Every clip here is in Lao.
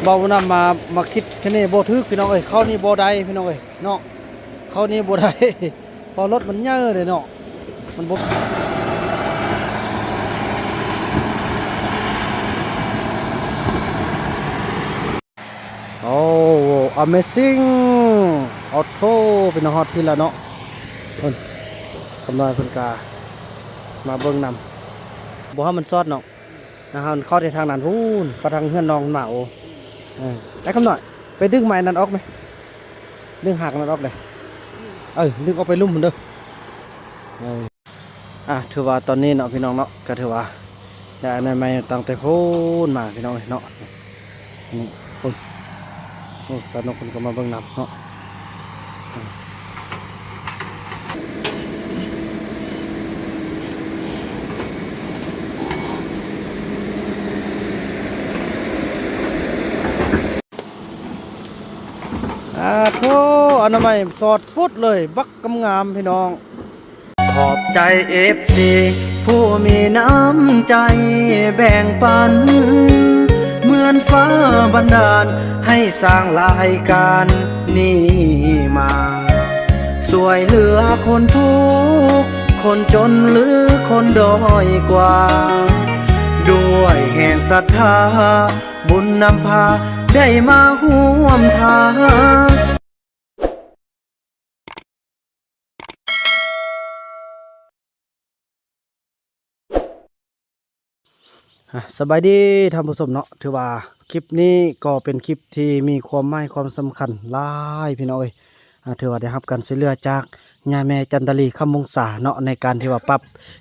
ເວົ້ານຳມາ ມາຄິດຄະເນບໍ່ຖືກພີ່ນ້ອງເອີຍ. ເຂົ້ານີ້ບໍ່ໄດ້ພີ່ນ້ອງເອີຍເນາະ, ເຂົ້ານີ້ບໍ່ໄດ້ ເພາະລົດມັນໃຫຍ່ເດ້ເນາະ ມັນບໍ່ ໂອ້ Amazing Auto ພີ່ນ້ອງ, ຮອດພີ້ແລ້ວເນາະ. ເພິ່ນ ຄຳນ້ອຍເພິ່ນກະມາເບິ່ງນຳ ບໍ່ໃຫ້ມັນຊອດເນາະ. ນະ ເຮົາເຂົ້າໄປທາງນັ້ນພຸ້ນ ເຂົ້າທາງເຮືອນນ້ອງໝາໂອ. ເອີ ໄອ້ຄຳນ້ອຍ ໄປດຶງໄມ້ນັ້ນອອກແມະ, ດຶງຮາກນັ້ນອອກເດີ້. ເອີ ດຶງອອກໄປລຸ່ມພຸ້ນເດີ້. ເອີ ອ່າ ຖືວ່າຕອນນີ້ເນາະພີ່ນ້ອງເນາະ ກໍຖືວ່າໄດ້ອະນາໄມຕັ້ງແຕ່ພຸ້ນມາພີ່ນ້ອງເອີຍເນາະ. ນີ້ ໂອ້ຍ ໂອ້ ສາວນົກເພິ່ນກໍມາເບິ່ງນຳເນາະ. ອາໂທ ອະນາໄມສອດປຸດເລີຍ ບັກງາມໆ ພີ່ນ້ອງ. ຂอบใจเอฟซีผู้มีน้ำใจแบ่งปัน เหมือนฟ้าบันดาลให้สร้างรายการนี้มา ช่วยเหลือคนทุกข์คนจนหรือคนด้อยกว่า ด้วยแห่งศรัทธาบุญนำพาได้มาร่วมทาง ອ່ະ ສະບາຍດີທ່ານຜູ້ຊົມເນາະ, ຖືວ່າຄລິບນີ້ກໍເປັນຄລິບທີ່ມີຄວາມໝາຍຄວາມສຳຄັນຫຼາຍພີ່ນ້ອງເອີຍ. ອ່າ ຖືວ່າໄດ້ຮັບການຊ່ວຍເຫຼືອຈາກຍາແມ່ຈັນດາລີ ຄຳວົງສາເນາະ ໃນການທີ່ວ່າປັບ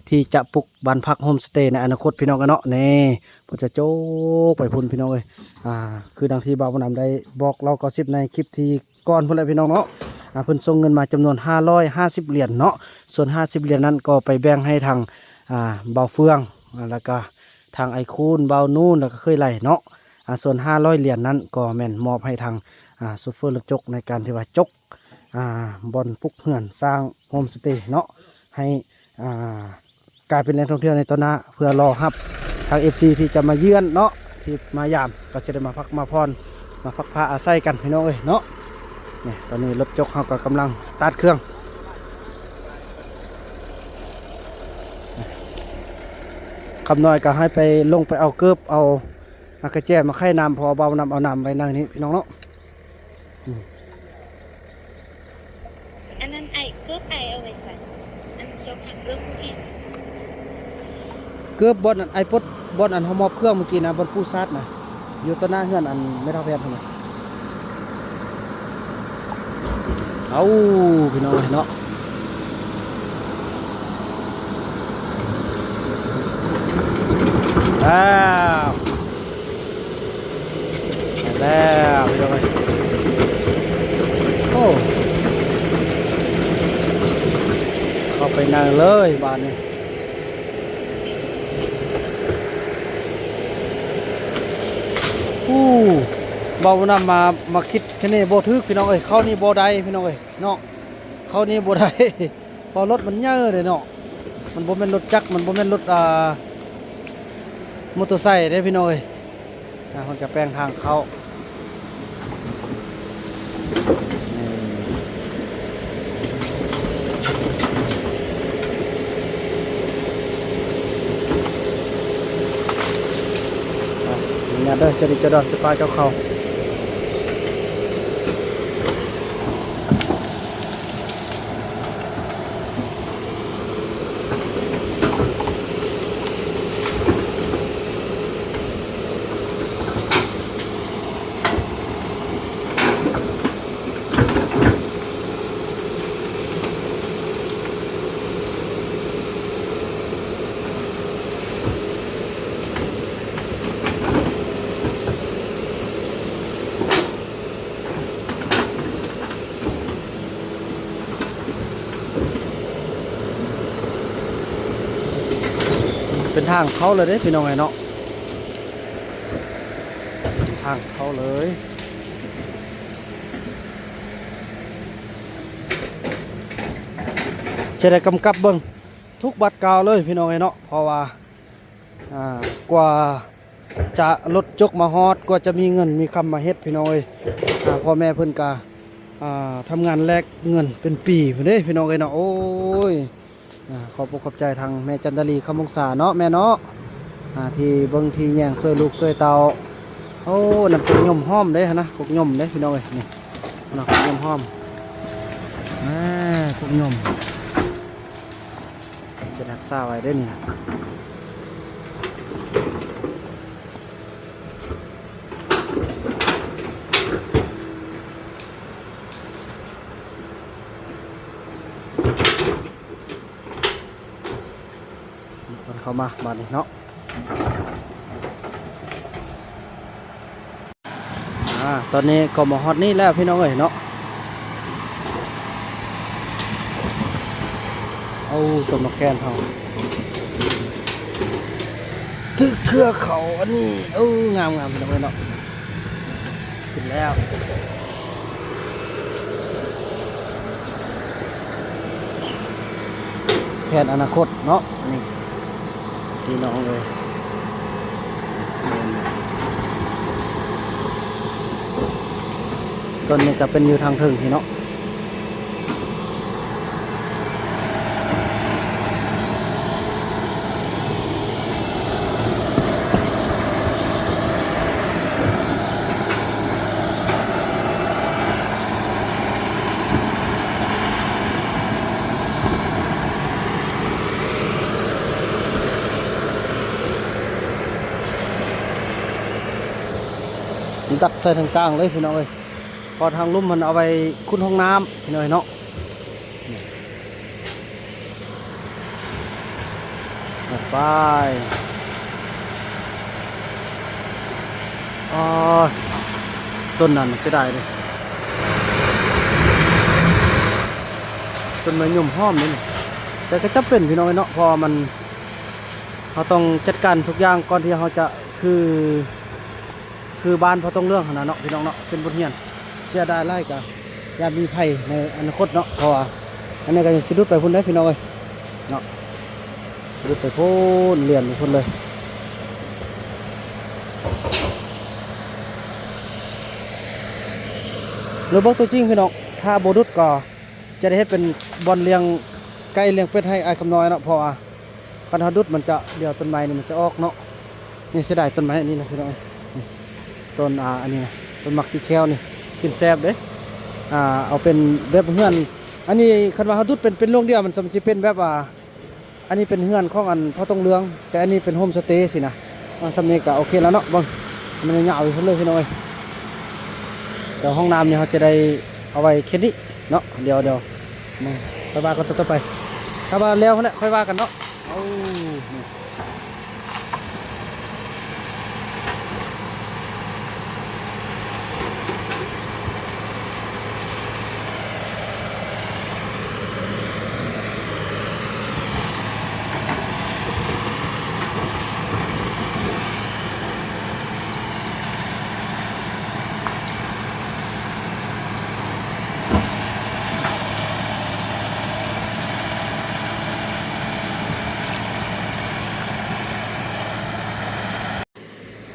ທີ່ຈະປຸກບ້ານພັກໂຮມສະເຕໃນອະນາຄົດພີ່ນ້ອງເອີຍເນາະ. ນີ້ ເພິ່ນຈະໂຈກໄປພຸ້ນພີ່ນ້ອງເອີຍ. ອ່າ ຄືດັ່ງທີ່ບ່າວບຸນນຳໄດ້ບອກເລົ່າກໍຊິບໃນຄລິບທີ່ ກ່ອນພຸ້ນແຫຼະພີ່ນ້ອງເນາະ. ອ່າ ເພິ່ນສົ່ງເງິນມາຈຳນວນຫ້າຮ້ອຍຫ້າສິບຫຼຽນເນາະ, ສ່ວນຫ້າສິບຫຼຽນນັ້ນກໍໄປແບ່ງໃຫ້ທາງ ອ່າ ບ່າວເຟືອງ ອ່າ ແລ້ວກະທາງອ້າຍຄູນ ບ່າວນູນ ແລ້ວກະເຄີຍໄຫຼເນາະ. ອ່າ ສ່ວນຫ້າຮ້ອຍຫຼຽນນັ້ນກໍແມ່ນມອບໃຫ້ທາງ ອ່າ ໂຊເຟີລົດຈົກໃນການທີ່ວ່າຈົກ ອ່າ ບ່ອນປຸກເຮືອນສ້າງໂຮມສະເຕເນາະ ໃຫ້ ອ່າ ກາຍເປັນແຫຼ່ງທ່ອງທ່ຽວໃນຕໍ່ໜ້າ ເພື່ອລໍຮັບທາງເອັຟຊີທີ່ຈະມາຢ້ຽມເນາະ ທີ່ມາຢາມ ກໍຈະໄດ້ມາພັກມາຜ່ອນ ມາພັກພາອາໄສກັນພີ່ນ້ອງເອີຍເນາະ. ນີ້ ຕອນນີ້ລົດຈົກເຮົາກໍກຳລັງສະຕາດເຄື່ອງ. ຄຳນ້ອຍກໍໃຫ້ໄປລົງໄປເອົາເກີບ ເອົາ ອາກະແຈມາໄຂນ້ຳ ເພາະວ່າບ່າວນຳເອົານ້ຳໄວ້ໃນນີ້ພີ່ນ້ອງເນາະ. ອືມ ອັນນັ້ນອ້າຍ ເກີບອ້າຍເອົາໄວ້ໃສ? ອັນຂຽວຂາດເກີບຜູ້ນີ້ ເກີບບ່ອນອັນອ້າຍປົດ ບ່ອນອັນເຮົາມອບເຄື່ອງມື້ກີ້ນະ ບ່ອນປູຊາດນະ ຢູ່ຕໍ່ໜ້າເຮືອນອັນແມ່ເຖົ້າແພດຫັ້ນນະ. ເອົາ ພີ່ນ້ອງເອີຍເນາະ ອ້າວ ແລ້ວພີ່ນ້ອງເອີຍ ໂອ້ ເຂົ້າໄປໃນເລີຍບາດນີ້. ອູ້ ເວົ້ານຳມາ ມາຄິດຄະເນບໍ່ຖືກພີ່ນ້ອງເອີຍ ເຂົ້ານີ້ບໍ່ໄດ້ພີ່ນ້ອງເອີຍເນາະ ເຂົ້ານີ້ບໍ່ໄດ້ ເພາະລົດມັນໃຫຍ່ເດ້ເນາະ ມັນບໍ່ແມ່ນລົດຈັກ ມັນບໍ່ແມ່ນລົດ ອ່າ ມໍເຕີໄຊເດ້ພີ່ນ້ອງເອີຍ. ອ່າ ເພິ່ນກະແປງທາງເຂົ້າ ນີ້ ອ່າ ນີ້ເດີ ຈະດີຈະດອນຈະປາເຈົ້າເຂົ້າ. ເປັນທາງເຂົ້າເລີຍເດ້ພີ່ນ້ອງເອີຍເນາະ ເປັນທາງເຂົ້າເລີຍ ຈະໄດ້ກຳກັບເບິ່ງທຸກບາດກ້າວເລີຍພີ່ນ້ອງເອີຍເນາະ ເພາະວ່າ ອ່າ ກວ່າ ຈະລົດຈົກມາຮອດ ກວ່າຈະມີເງິນມີຄຳມາເຮັດ ພີ່ນ້ອງເອີຍ. ອາ ພໍ່ແມ່ເພິ່ນກະ ອາ ທຳງານແລກເງິນເປັນປີພຸ້ນເດ້ ພີ່ນ້ອງເອີຍເນາະ. ໂອ້ຍ ອາ ຂອບອົກຂອບໃຈທາງແມ່ຈັນດາລີ ຄຳວົງສາເນາະ ແມ່ເນາະ ອາ ທີ່ເບິ່ງທີ່ແຍງຊ່ວຍລູກຊ່ວຍເຕົ້າ. ໂອ້ ນັ້ນກົກຍົມຫອມເດ້ຫັ້ນນະ ກົກຍົມເດ້ ພີ່ນ້ອງເອີຍ. ນີ້ ເນາະ ກົກຍົມຫອມ ອາ ກົກຍົມ ເປັນຮັກສາໄວ້ເດ້ນີ້. ເພິ່ນເຂົ້າມາບາດນີ້ເນາະ. ອາ ຕອນນີ້ກໍມາຮອດນີ້ແລ້ວ ພີ່ນ້ອງເອີຍເນາະ. ເອົາ ຕົ້ນໝາກແຄນເຮົາ ຖືກເຄືອເຂົ້າອັນນີ້. ເອີ ງາມໆ ພີ່ນ້ອງເອີຍເນາະ. ຂຶ້ນແລ້ວ ແຜນອະນາຄົດເນາະ ນີ້ພີ່ນ້ອງເອີຍ. ຕົ້ນນີ້ກະເປັນຢູ່ທາງເທິງພີ້ເນາະ. ມັນຕັກໃສ່ທາງກາງເລີຍພີ່ນ້ອງເອີຍ ເພາະທາງລຸ່ມມັນເອົາໄວ້ຂຸດຫ້ອງນ້ຳພີ່ນ້ອງເອີຍເນາະ. ໄປ ອໍ ຕົ້ນນັ້ນເສຍດາຍເດ້ ຕົ້ນໄມ້ຍົມຫອມເດ້ນີ້ ແຕ່ກໍຈຳເປັນພີ່ນ້ອງເອີຍເນາະ ເພາະວ່າມັນ ເຮົາຕ້ອງຈັດການທຸກຢ່າງກ່ອນທີ່ເຮົາຈະ ຄື ຄືບ້ານພໍ່ຕົງເຫຼືອງຫັ້ນນະເນາະ ພີ່ນ້ອງເນາະ ເປັນບົດຮຽນ. ເສຍດາຍຫຼາຍກະ ຢ້ານມີໄພໃນອະນາຄົດເນາະ ເພາະວ່າອັນນີ້ກໍຊິຫຼຸດໄປພຸ້ນເດ້ພີ່ນ້ອງເອີຍເນາະ ຫຼຸດໄປພຸ້ນ ລຽນໄປພຸ້ນເລີຍ ຫຼືເບິ່ງຕົວຈິງພີ່ນ້ອງ. ຖ້າບໍ່ຫຼຸດກໍຈະໄດ້ເຮັດເປັນບ່ອນລ້ຽງໄກ່ລ້ຽງເປັດໃຫ້ອ້າຍຄຳນ້ອຍເນາະ ເພາະວ່າ ຄັນເຮົາດຸດມັນຈະ ດຽວຕົ້ນໄມ້ນີ້ມັນຈະອອກເນາະ. ນີ້ເສຍດາຍຕົ້ນໄມ້ອັນນີ້ນະພີ່ນ້ອງ ນີ້ ຕົ້ນ ອ່າ ອັນນີ້ນະ ຕົ້ນໝາກຂີ້ແຂ້ວນີ້ ກິນແຊບເດ້. ອ່າ ເອົາເປັນແບບເຮືອນ ອັນນີ້ຄັນວ່າເຮົາດຸດເປັນ ເປັນໂລງດຽວ ມັນ ມັນຊິເປັນແບບວ່າ ອັນນີ້ເປັນເຮືອນຂອງອັນພໍ່ຕົງເຫຼືອງ ແຕ່ອັນນີ້ເປັນໂຮມສະເຕຊີ້ນະ. ອ່າ ສ່ຳນີ້ກໍໂອເຄແລ້ວເນາະ ເບິ່ງ ມັນຍາວຢູ່ພຸ້ນເລີຍພີ່ນ້ອງເອີຍ. ແຕ່ຫ້ອງນ້ຳນີ້ເຮົາຈະໄດ້ເອົາໄວ້ແຄ່ນີ້ເນາະ ດຽວ ດຽວ ມາ ຄ່ອຍວ່າກັນຕໍ່ໄປ ຖ້າວ່າແລ້ວຫັ້ນແຫຼະ ຄ່ອຍວ່າກັນເນາະ. ເອົາ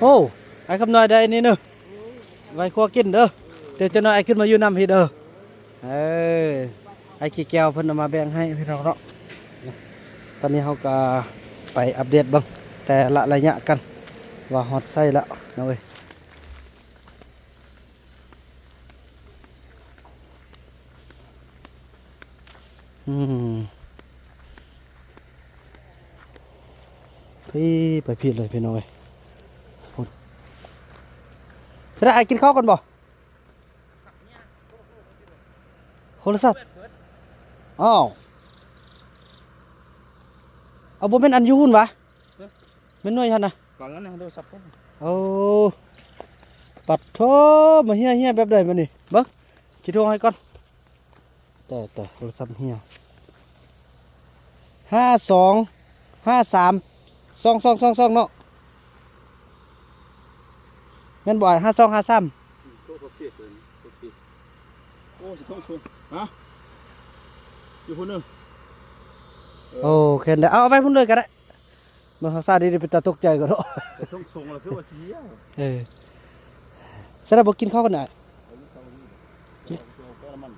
ໂອ້ ອ້າຍຄຳນ້ອຍໄດ້ອັນນີ້ເນີ ໄວ້ຄົວກິນເດີ. ດຽວຈັກໜ້ອຍອ້າຍຂຶ້ນມາຢູ່ນຳພີ້ເດີ. ເອີ ອ້າຍຂີ້ແກ້ວເພິ່ນເອົາມາແບ່ງໃຫ້ພີ່ນ້ອງເນາະ. ຕອນນີ້ເຮົາກໍໄປອັບເດດເບິ່ງແຕ່ລະໄລຍະກັນ ວ່າຮອດໃສແລ້ວເນາະເອີຍ. ອືມ ພີ້ ໄປພີ້ເລີຍພີ່ນ້ອງເອີຍ. ພຸ້ນ ຈະໄດ້ ອ້າຍກິນເຂົ້າກ່ອນບໍ່? ໂທລະສັບ ອ້າວ ເອົາ ບໍ່ແມ່ນອັນຢູ່ພຸ້ນຫວາ? ແມ່ນໜ່ວຍຫັ້ນນະ ວາງນັ້ນນະ ໂທລະສັບ. ໂອ້ ປັດໂທ ມາເຮຍ ເຮຍແບບໃດບາດນີ້ ເບິ່ງ ຊິໂທໃຫ້ກ່ອນ. ແຕ່ ແຕ່ໂທລະສັບເຮຍ ຫ້າສອງຫ້າສາມສອງສອງສອງສອງ ເນາະ ແມ່ນບໍ່ອ້າຍ? ຫ້າສອງຫ້າສາມ ໂທເຂົາເສຍເກີນ ໂທເສຍ. ໂອ້ ຊິໂທ ໂທ ຮະ ຢູ່ພຸ້ນເດີ. ເອີ ໂອເຄ ເອົາໄວ້ພຸ້ນເລີຍກໍໄດ້. ເບິ່ງທາງຊ້າຍນີ້ເປັນຕາຕົກໃຈກວ່າເນາະ. ໄປສົ່ງໆ ແລ້ວຄືວ່າຊິເຫຍ. ເອີ ສະນັ້ນບໍ່ກິນເຂົ້າກັນນະ. ເອົາແປ້ງມັນ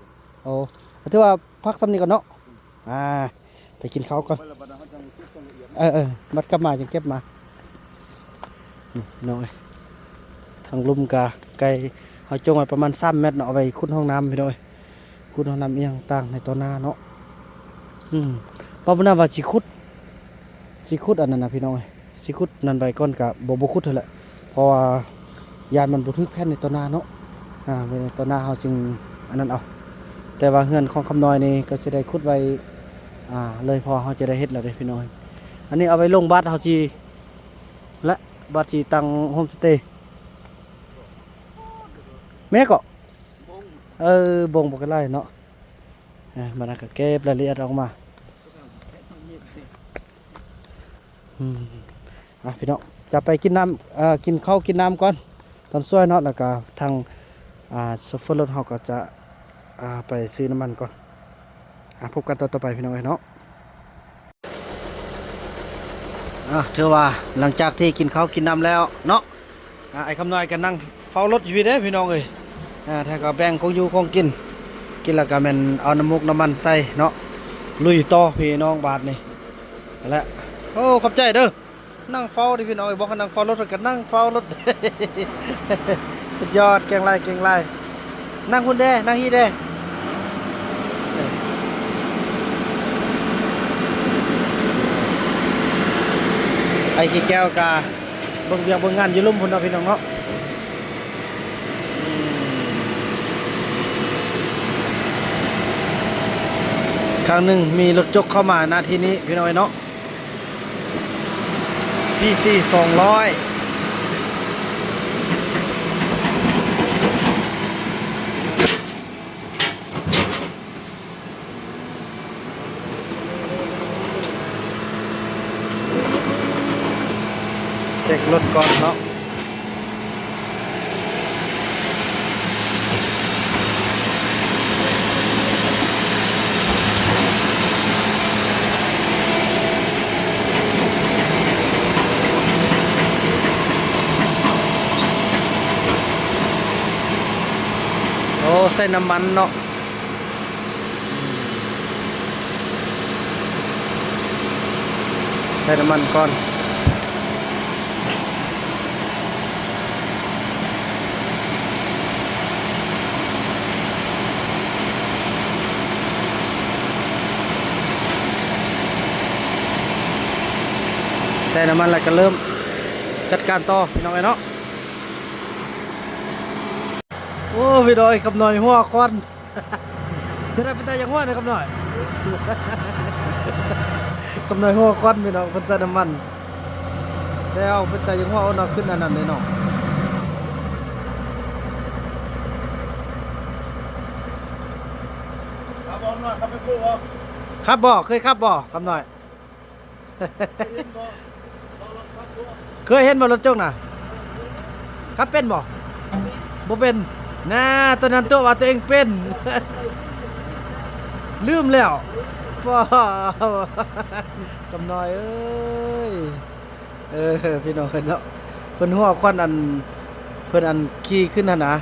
ໂອ້ ຖືວ່າພັກສ່ຳນີ້ກ່ອນເນາະ. ອືມ ອ່າ ໄປກິນເຂົ້າກ່ອນ. ເອີໆ ບັດກັບມາຈັ່ງເກັບມາ. ອືມ ນ້ອງເອີຍ ທາງລຸ່ມກະໄກ ເຮົາຈົ່ງໄວ້ປະມານສາມແມັດເນາະ ເອົາໄວ້ຂຸດຫ້ອງນ້ຳ ພີ່ນ້ອງເອີຍ. ຂຸດຫ້ອງນ້ຳອີ່ຫຍັງຕ່າງໃນຕໍ່ໜ້າເນາະ. ອືມ ປ້າບຸນນາວ່າຊິຂຸດ ຊິຂຸດອັນນັ້ນນະ ພີ່ນ້ອງເອີຍ ຊິຂຸດນັ້ນໄວ້ກ່ອນ ກະບໍ່ ບໍ່ຂຸດຫັ້ນແຫຼະ ເພາະວ່າຢ້ານມັນບໍ່ຖືກແຜນໃນຕໍ່ໜ້າເນາະ. ອ່າ ໃນຕໍ່ໜ້າເຮົາຈຶ່ງອັນນັ້ນເອົາ. ແຕ່ວ່າເຮືອນຂອງຄຳນ້ອຍນີ້ກໍຊິໄດ້ຂຸດໄວ້ ອ່າ ເລີຍ ເພາະເຮົາຈະໄດ້ເຮັດແລ້ວເດ້ ພີ່ນ້ອງເອີຍ. ອັນນີ້ເອົາໄວ້ລົງບາດເຮົາຊິ ແລະ ບາດຊິຕັ້ງໂຮມສະເຕ. ແມ່ເກາະ ເອີ ບົງບໍ່ກະຫຼາຍເນາະ. ເອີ ມານະກະເກັບລາຍລະອຽດອອກມາ. ອືມ ອ່ະ ພີ່ນ້ອງ ຈະໄປກິນນ້ຳ ເອີ ກິນເຂົ້າກິນນ້ຳກ່ອນຕອນສວຍເນາະ. ແລ້ວກະທາງ ອ່າ ໂຊເຟີລົດເຮົາກໍຈະ ອ່າ ໄປຊື້ນ້ຳມັນກ່ອນ. ອ່ະ ພົບກັນຕອນຕໍ່ໄປ ພີ່ນ້ອງເອີຍເນາະ. ອ່າ ຖືວ່າຫຼັງຈາກທີ່ກິນເຂົ້າກິນນ້ຳແລ້ວເນາະ ອ່າ ອ້າຍຄຳນ້ອຍກໍນັ່ງເຝົ້າລົດຢູ່ພີ້ເດ້ ພີ່ນ້ອງເອີຍ. ອ່າ ແລ້ວກໍແບ່ງຂອງຢູ່ຂອງກິນ ກິນແລ້ວກໍແມ່ນເອົານ້ຳໝົກນ້ຳມັນໃສ່ເນາະ ລຸຍຕໍ່ພີ່ນ້ອງບາດນີ້. ແລະ ໂອ້ ຂອບໃຈເດີ ນັ່ງເຝົ້າເດ້ ພີ່ນ້ອງເອີຍ. ບອກໃຫ້ນັ່ງເຝົ້າລົດ ເພິ່ນກໍນັ່ງເຝົ້າລົດ. ສຸດຍອດ ເກັ່ງຫຼາຍ ເກັ່ງຫຼາຍ. ນັ່ງພຸ້ນແດ່ ນັ່ງພີ້ແດ່. ໄອ້ຂີ້ແກ້ວກະເບິ່ງວຽກເບິ່ງງານຢູ່ລຸ່ມພຸ້ນເນາະ ພີ່ນ້ອງເນາະ. ຄັ້ງໜຶ່ງມີລົດຈົກເຂົ້າມາ ນະ ທີ່ນີ້ ພີ່ນ້ອງເນາະ. ພີຊີສອງຮ້ອຍ ເຊັກລົດກ່ອນເນາະ. ໂອ້ ໃສ່ນ້ຳມັນເນາະ ໃສ່ນ້ຳມັນກ່ອນ. ໃສ່ນ້ຳມັນແລ້ວກໍເລີ່ມຈັດການຕໍ່ ພີ່ນ້ອງເອີຍເນາະ. ໂອ້ ພີ່ນ້ອງເອີຍ ຄຳນ້ອຍຫົວຄວັນ. ຈະໄດ້ເປັນຕາຢາກຫົວເນາະ ຄຳນ້ອຍ ຄຳນ້ອຍຫົວຄວັນ ພີ່ນ້ອງ ເພິ່ນໃສ່ນ້ຳມັນ ແລ້ວເປັນຕາຢາກຫົວເນາະ ຂຶ້ນອັນນັ້ນເດ້ເນາະ. ຂັບບໍ່ ເຄີຍຂັບບໍ່ ຄຳນ້ອຍ? ເຄີຍເຫັນບໍ່ລົດຈົກນະ? ຂັບເປັນບໍ່? ບໍ່ເປັນ. ນາ ຕອນນັ້ນຕົວະວ່າຕົວເອງເປັນ ລືມແລ້ວ. ປ້າ ຄຳນ້ອຍເອີຍ. ເອີ ພີ່ນ້ອງເອີຍເນາະ ເພິ່ນຫົວຄວັນອັນ ເພິ່ນອັນຂີ່ຂຶ້ນຫັ້ນນະ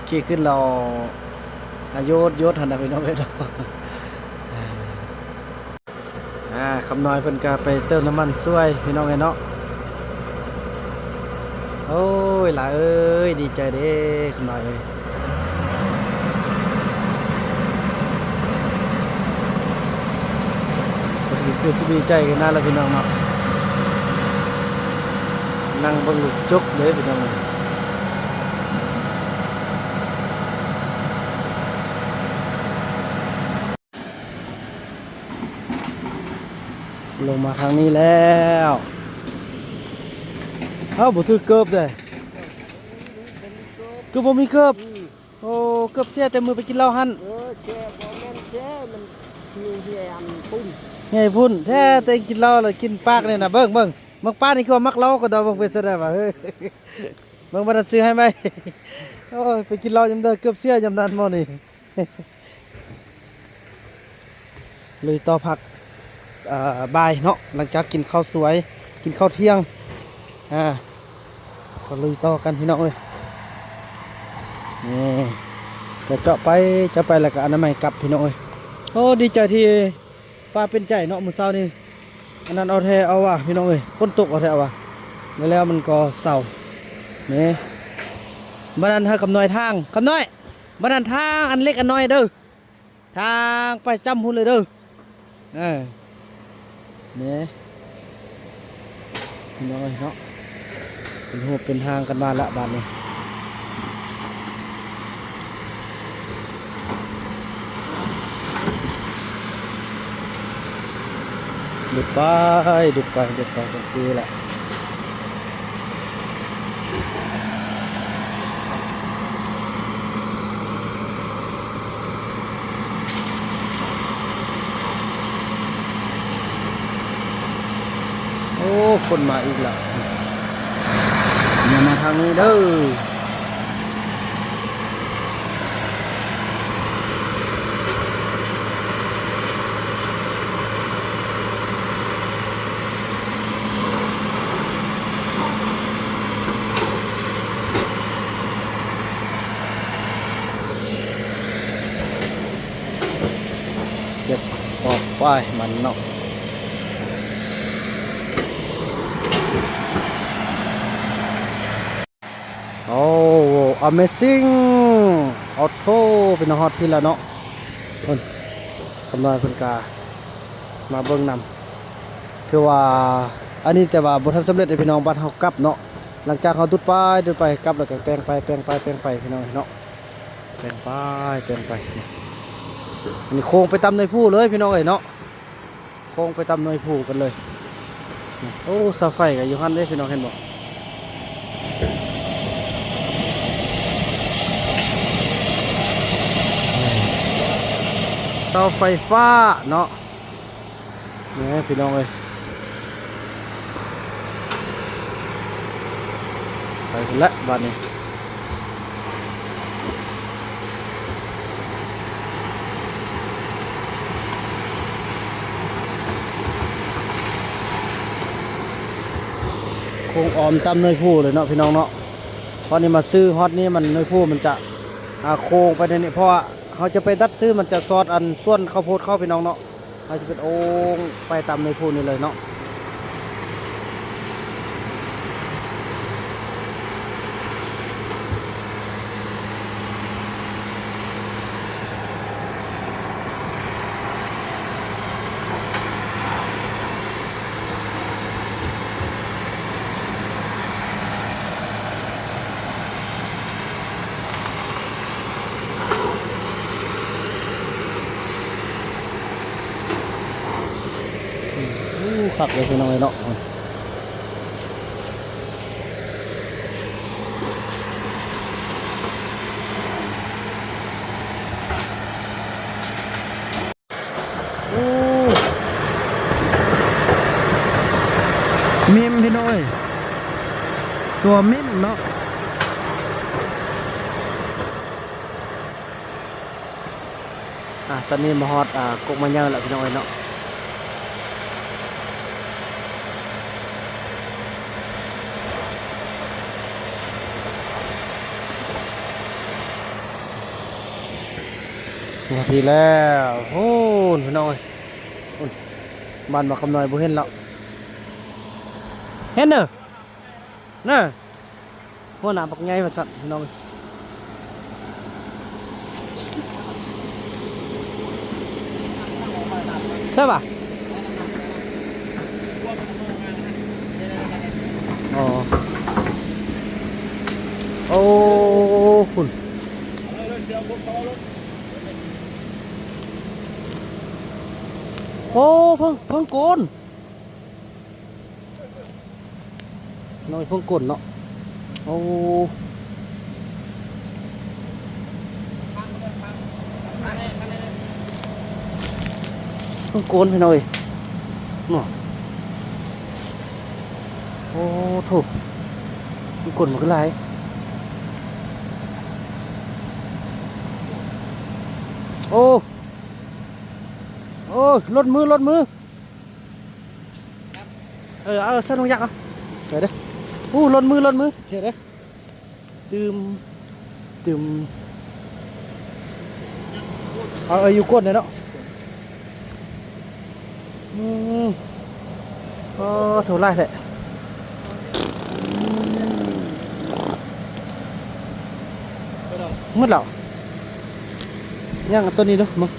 ຂີ່ຂຶ້ນແລ້ວ ອາ ໂຍດໆ ຫັ້ນນະ ພີ່ນ້ອງເອີຍເນາະ. ອ່າ ຄຳນ້ອຍເພິ່ນກະໄປເຕີມນ້ຳມັນຊ່ວຍ ພີ່ນ້ອງເອີຍເນາະ. ໂອ້ຍ ຫຼາເອີຍ ດີໃຈເດ້ ຄຳນ້ອຍເອີຍ. ກໍຊິຄືຊິດີໃຈກັນນະລະ ພີ່ນ້ອງເນາະ. ນັ່ງເບິ່ງລູກຈົກເດ້ ພີ່ນ້ອງເອີຍ. ລົງມາທາງນີ້ແລ້ວ. ເອົ້າ ບໍ່ຖືກເກີບເດ້. ຄືບໍ່ມີເກີບ? ອືມ ໂອ້ ເກີບເສຍແຕ່ມື້ໄປກິນເຫຼົ້າຫັ້ນ. ເອີ ເສຍ ບໍ່ແມ່ນເສຍ ມັນມີເຫຍອັນພຸ້ນ ເຫຍພຸ້ນແທ້. ອືມ ແຕ່ກິນເຫຼົ້າແລ້ວກິນປາກນີ້ນະ. ເບິ່ງ ເບິ່ງ ມັກປານີ້ຄືວ່າມັກເຫຼົ້າກໍດອກ. ເບິ່ງເປັນຈັ່ງໃດວະ ເຮີ້ຍ. ເບິ່ງ ບໍ່ໄດ້ຊື້ໃຫ້ໃໝ່. ໂອ້ຍ ໄປກິນເຫຼົ້າຍາມໃດເກືອບເສຍຍາມນັ້ນໝໍນີ້. ລຸຍຕໍ່ພັກ ອ່າ ບ່າຍເນາະ ຫຼັງຈາກກິນເຂົ້າສວຍ ກິນເຂົ້າທ່ຽງ ອ່າ ກໍລຸຍຕໍ່ກັນພີ່ນ້ອງເອີຍ. ນີ້ ດຽວເຈາະໄປ ເຈາະໄປ ແລ້ວກໍອະນາໄມກັບພີ່ນ້ອງເອີຍ. ໂອ້ ດີໃຈທີ່ຟ້າເປັນໃຈເນາະ ມື້ເຊົ້ານີ້ ອັນນັ້ນເອົາແທ້ເອົາວ່າພີ່ນ້ອງເອີຍ ຝົນຕົກເອົາແທ້ເອົາວ່າ ແລ້ວມັນກໍເຊົາ. ນີ້ ບັດນັ້ນຫາຄຳນ້ອຍທາງ ຄຳນ້ອຍ ບັດນັ້ນທາງອັນເລັກອັນນ້ອຍເດີ ທາງໄປຈ້ຳພຸ້ນເລີຍເດີ. ເອີ ນີ້ພີ່ນ້ອງເອີຍເນາະ ເປັນຮູບເປັນຮ່າງກັນມາລະບາດນີ້. ດຸດໄປ ດຸດໄປ ດຸດໄປ ຈັ່ງຊີ້ແຫຼະ. ໂອ້ ຄົນມາອີກລະ ຢ່າມາທາງນີ້ເດີ. ເກັບອອກປ້າຍມັນເນາະ. ໂອ້ Amazing Auto ພີ່ນ້ອງ ຮອດພີ້ແລ້ວເນາະ. ເພິ່ນ ຄຳນ້ອຍເພິ່ນກະມາເບິ່ງນຳ ຄືວ່າອັນນີ້ ແຕ່ວ່າບໍ່ທັນສຳເລັດເດ້ພີ່ນ້ອງ ບາດເຮົາກັບເນາະ. ຫຼັງຈາກເຮົາດຸດໄປ ດຸດໄປ ກັບແລ້ວກໍແປງໄປ ແປງໄປ ແປງໄປ ພີ່ນ້ອງເອີຍເນາະ ແປງໄປ ແປງໄປ. ອັນນີ້ໂຄ້ງໄປຕາມໜ່ວຍພູເລີຍພີ່ນ້ອງເອີຍເນາະ. ໂຄ້ງໄປຕາມໜ່ວຍພູກັນເລີຍ. ໂອ້ ເສົາໄຟກໍຢູ່ຫັ້ນເດ້ພີ່ນ້ອງ ເຫັນບໍ່? ເສົາໄຟຟ້າເນາະ ນີ້ພີ່ນ້ອງເອີຍ. ໄປພຸ້ນແຫຼະບາດນີ້ ໂຄ້ງອ້ອມຕາມໜ່ວຍພູເລີຍເນາະພີ່ນ້ອງເນາະ. ເພາະນີ້ມາຊື້ຮອດນີ້ມັນ ໜ່ວຍພູມັນຈະ ອ່າ ໂຄ້ງໄປໃນນີ້ ເພາະວ່າເຮົາຈະໄປດັດຊື້ ມັນຈະຊອດອັນສວນເຂົ້າໂພດເຂົາ ພີ່ນ້ອງເນາະ. ເຮົາຈະເປັນໂອ່ງໄປຕາມໜ່ວຍພູນີ້ເລີຍເນາະ. ໂອ້ ຄັກເລີຍພີ່ນ້ອງເອີຍເນາະ. ໂອ້ ມິມພີ່ນ້ອງເອີຍ ຕົວມິມເນາະ. ອ່າ ຕອນນີ້ມາຮອດ ອ່າ ກົກໄມ້ໃຫຍ່ແລ້ວພີ່ນ້ອງເອີຍເນາະ. ມາພີ້ແລ້ວ ໂອ້ ພີ່ນ້ອງເອີຍ ໂອ້ ບ້ານບັກຄຳນ້ອຍບໍ່ເຫັນແລ້ວ ເຫັນເດີ ນະ ຫົວໜ້າບັກໃຫຍ່ວ່າຊັ້ນພີ່ນ້ອງ ໃຊ່ປະ? ອໍ ໂອ້ ພຸ້ນ ໂອ້ ເພິ່ງ ເພິ່ງໂກນ ນ້ອຍເພິ່ງກົ້ນເນາະ ໂອ້ ເພິ່ງກົ້ນພີ່ນ້ອງເອີຍເນາະ ໂອ້ໂທ້ ເພິ່ງກົ້ນມັນຄືຫຼາຍ ໂອ້ ໂອ້ ລົດມື ລົດມື. ເອີ ເອົາ ເຊີນນ້ອງຍັກເອົາ ເດີ ເດີ. ໂອ້ ຫຼົ່ນມື ຫຼົ່ນມື ເດີ ເດີ. ຕື່ມ ຕື່ມ ເອົາ ເອີ ຢູ່ກົ້ນເດ້ເນາະ. ອືມ ອໍ ໂຖ ຫຼາຍແທ້ ໝົດແລ້ວ. ຍັງຕົວນີ້ເດີ ມຶງ.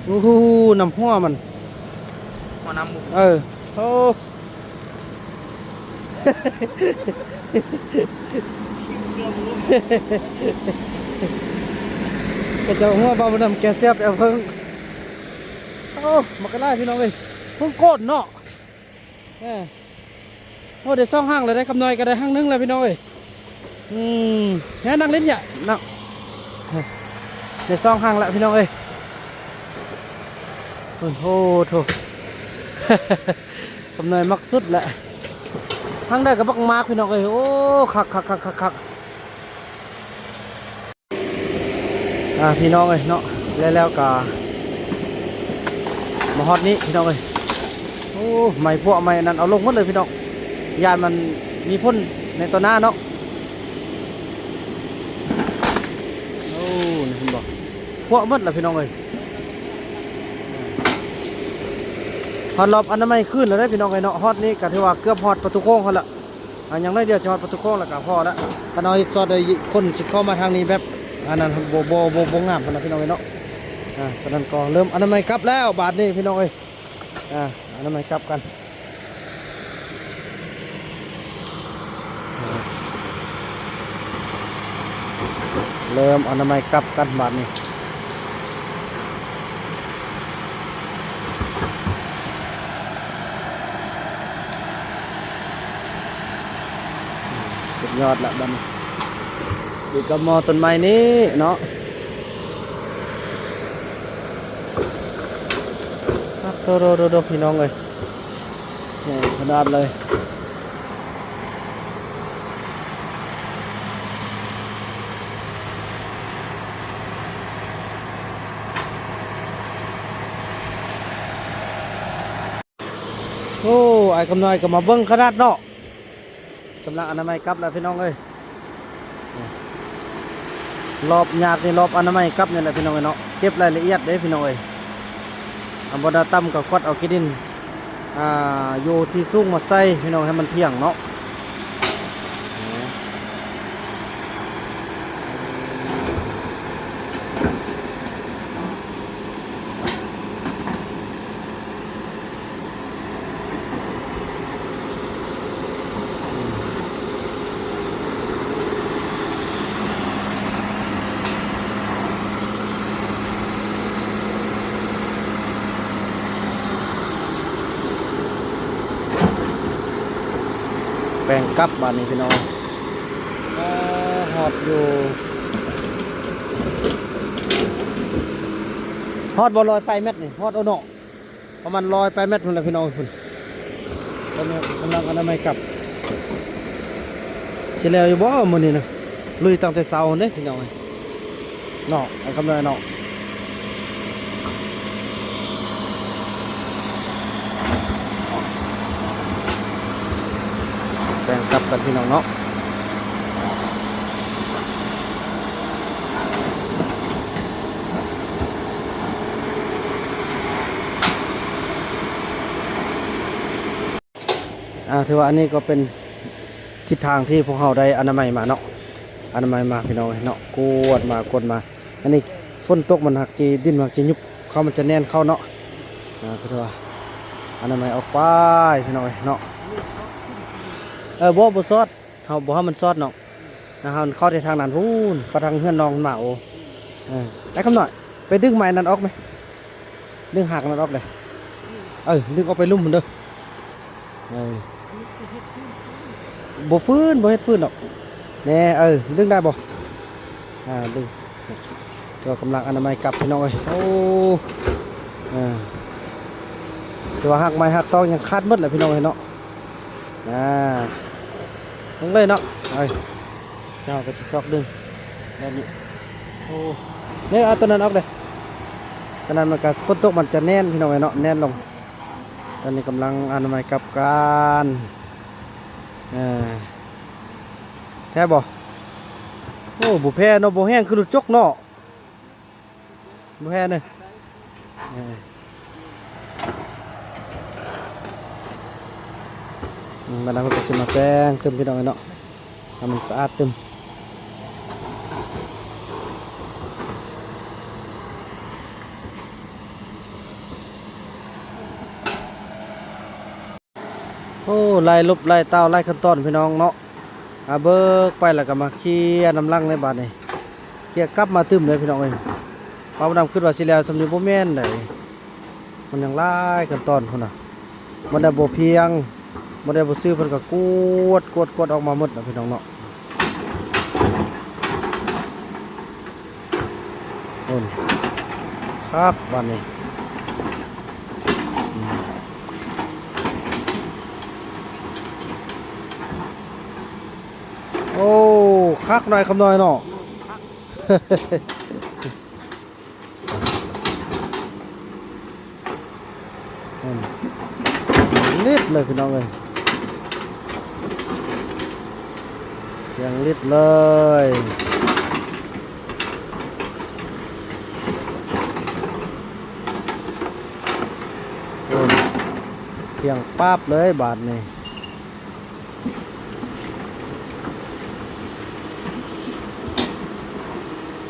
ໂອ້ໂຫ ນ້ຳຫົວມັນ ຫົວນ້ຳບຸ ເອີ ໂອ້ ເຂົາເຈົ້າຫົວເບົານຳແກແຊບແອວເພິ່ງ. ໂອ້ ບັກຫຼາຍ ພີ່ນ້ອງເອີຍ ເພິ່ງໂກນເນາະ. ເອີ ໂອ້ ໄດ້ສອງຮັງແລ້ວເດ້ ຄຳນ້ອຍກໍໄດ້ຮັງໜຶ່ງແລ້ວ ພີ່ນ້ອງເອີຍ. ອືມ ແຮະ ນັ່ງຫຼິ້ນຫຍັງ ນັ່ງ ໄດ້ສອງຮັງແລ້ວ ພີ່ນ້ອງເອີຍ. ໂອ້ໂຫ ໂຖ ຄຳນ້ອຍມັກສຸດແຫຼະ ຮັງໃດກໍບັກໝາກ ພີ່ນ້ອງເອີຍ. ໂອ້ ຄັກໆໆໆໆ. ອ່າ ພີ່ນ້ອງເອີຍເນາະ ແລ້ວ ແລ້ວກະມາຮອດນີ້ ພີ່ນ້ອງເອີຍ. ໂອ້ ໄມ້ພວກໄມ້ອັນນັ້ນເອົາລົງໝົດເລີຍ ພີ່ນ້ອງ ຢ້ານມັນມີຜົນໃນຕໍ່ໜ້າເນາະ. ໂອ້ ນີ້ເຫັນບໍ່ ພວກໝົດລະ ພີ່ນ້ອງເອີຍ. ຮອດລອບອະນາໄມຄືນແລ້ວເດ້ ພີ່ນ້ອງເອີຍເນາະ. ຮອດນີ້ກະຖືວ່າເກືອບຮອດປະຕູໂຄ້ງຫັ້ນລະ. ອ່າ ຢ່າງໜ້ອຍດຽວຈະຮອດປະຕູໂຄ້ງແລ້ວກໍພໍລະ. ຄັນເຮົາເຮັດຊອດໃຫ້ຄົນຊິເຂົ້າມາທາງນີ້ແບບ ອັນນັ້ນ ບໍ່ ບໍ່ ບໍ່ ບໍ່ງາມຫັ້ນນະ ພີ່ນ້ອງເອີຍເນາະ. ອ່າ ສະນັ້ນກໍເລີ່ມອະນາໄມກັບແລ້ວບາດນີ້ ພີ່ນ້ອງເອີຍ. ອ່າ ອະນາໄມກັບກັນ ເລີ່ມອະນາໄມກັບກັນບາດນີ້. ສຸດຍອດລະບາດນີ້ ອີກກັບໝໍ້ຕົ້ນໄມ້ນີ້ເນາະ. ໂດໆໆໆ ພີ່ນ້ອງເອີຍ ໃຫຍ່ຂະໜາດເລີຍ. ໂອ້ ອ້າຍຄຳນ້ອຍກໍມາເບິ່ງຂະໜາດເນາະ. ກຳລັງອະນາໄມກັບແລ້ວ ພີ່ນ້ອງເອີຍ. ລອບຍາກນີ້ ລອບອະນາໄມກັບນີ້ແຫຼະ ພີ່ນ້ອງເອີຍເນາະ. ເກັບລາຍລະອຽດເດ້ ພີ່ນ້ອງເອີຍ. ອາ ບໍ່ໄດ້ຕ່ຳກໍກວດເອົາຂີ້ດິນ ອ່າ ຢູ່ທີ່ສູງມາໃສ່ ພີ່ນ້ອງ ໃຫ້ມັນທ່ຽງເນາະ. ແປງກັບບາດນີ້ ພີ່ນ້ອງ. ອ່າ ຮອດຢູ່ ຮອດບໍ່ ຮ້ອຍປາຍແມັດນີ້ ຮອດໂອເນາະ. ປະມານຮ້ອຍປາຍແມັດພຸ້ນແຫຼະ ພີ່ນ້ອງ ພຸ້ນ. ຕອນນີ້ກຳລັງອະນາໄມກັບ ຊິແລ້ວຢູ່ບໍ່ມື້ນີ້ນະ? ລຸຍຕັ້ງແຕ່ເຊົ້າພຸ້ນເດ້ ພີ່ນ້ອງເອີຍເນາະ. ໄອ້ຄຳນ້ອຍເນາະ ແປງກັບກັນ ພີ່ນ້ອງເນາະ. ອ່າ ຖືວ່າອັນນີ້ກໍເປັນທິດທາງທີ່ພວກເຮົາໄດ້ອະນາໄມມາເນາະ, ອະນາໄມມາ ພີ່ນ້ອງເອີຍເນາະ, ກວດມາ ກວດມາ. ອັນນີ້ຝົນຕົກມັນຫາກຊິ ດິນມັນຫາກຊິຍຸບເຂົ້າ, ມັນຈະແໜ້ນເຂົ້າເນາະ. ອ່າ ກໍຖືວ່າອະນາໄມອອກໄປ ພີ່ນ້ອງເອີຍເນາະ. ເອີ ບໍ່ ບໍ່ຊອດ. ເຮົາບໍ່ໃຫ້ມັນຊອດເນາະ, ເຮົາເຂົ້າແຕ່ທາງນັ້ນພຸ້ນ, ເຂົ້າທາງເຮືອນນ້ອງໝາໂອ. ເອີ ໄອ້ຄຳນ້ອຍ ໄປດຶງໄມ້ນັ້ນອອກແມ, ດຶງຮາກນັ້ນອອກເດ້. ເອີ ດຶງອອກໄປລຸ່ມພຸ້ນເດີ. ເອີ ບໍ່ຟື້ນ, ບໍ່ເຮັດຟື້ນດອກ. ແນ່ ເອີ ດຶງໄດ້ບໍ່? ອ່າ ດຶງ. ຖືວ່າກຳລັງອະນາໄມກັບ ພີ່ນ້ອງເອີຍ. ໂອ້ ເອີ ຖືວ່າຮາກໄມ້ຮາກຕອກຍັງຂາດໝົດແຫຼະ ພີ່ນ້ອງເອີຍເນາະ. ອ່າ ເບິ່ງເລີຍເນາະ. ເອີ ເຈົ້າກໍຊິຊອກດຶງແບບນີ້. ໂອ້ ນີ້ ເອົາຕົວນັ້ນອອກເດ້. ຕອນນັ້ນມັນກະຝົນຕົກ ມັນຈະແໜ້ນພີ່ນ້ອງເອີຍເນາະ ແໜ້ນລົງ. ຕອນນີ້ກຳລັງອະນາໄມກັບກັນ ເອີ ແທ້ບໍ່? ໂອ້ ບໍ່ແພ້ເນາະ ບໍ່ແຫ້ງຄືລົດຈົກເນາະ. ບໍ່ແພ້ເດີ ເອີ ບັດນັ້ນເພິ່ນກະຊິມາແປງຕື່ມພີ່ນ້ອງເອີຍເນາະ ໃຫ້ມັນສະອາດຕື່ມ. ໂອ້ ຫຼາຍລົບຫຼາຍຕ່າວຫຼາຍຂັ້ນຕອນພີ່ນ້ອງເນາະ. ອາ ເບີກໄປແລ້ວກໍມາເຄຍນ້ຳຫຼັງໃນບາດນີ້ ເຄຍກັບມາຕື່ມເລີຍພີ່ນ້ອງເອີຍ. ບ່າວບຸນນຳຄິດວ່າຊິແລ້ວສ່ຳນີ້ ບໍ່ແມ່ນໃດ ມັນຍັງຫຼາຍຂັ້ນຕອນພຸ້ນນະ. ບໍ່ໄດ້ບໍ່ພຽງ ບໍ່ໄດ້ບໍ່ຊື່ ເພິ່ນກໍກວດ ກວດ ກວດອອກມາໝົດນະພີ່ນ້ອງເນາະ. ໂອ້ ຄັກບາດນີ້ ໂອ້ ຄັກໜ້ອຍຄຳນ້ອຍເນາະ. ອືມ ລິດເລີຍພີ່ນ້ອງເອີຍ ພຽງລິດເລີຍ ໂອ້ຍ ພຽງປາບເລີຍບາດນີ້.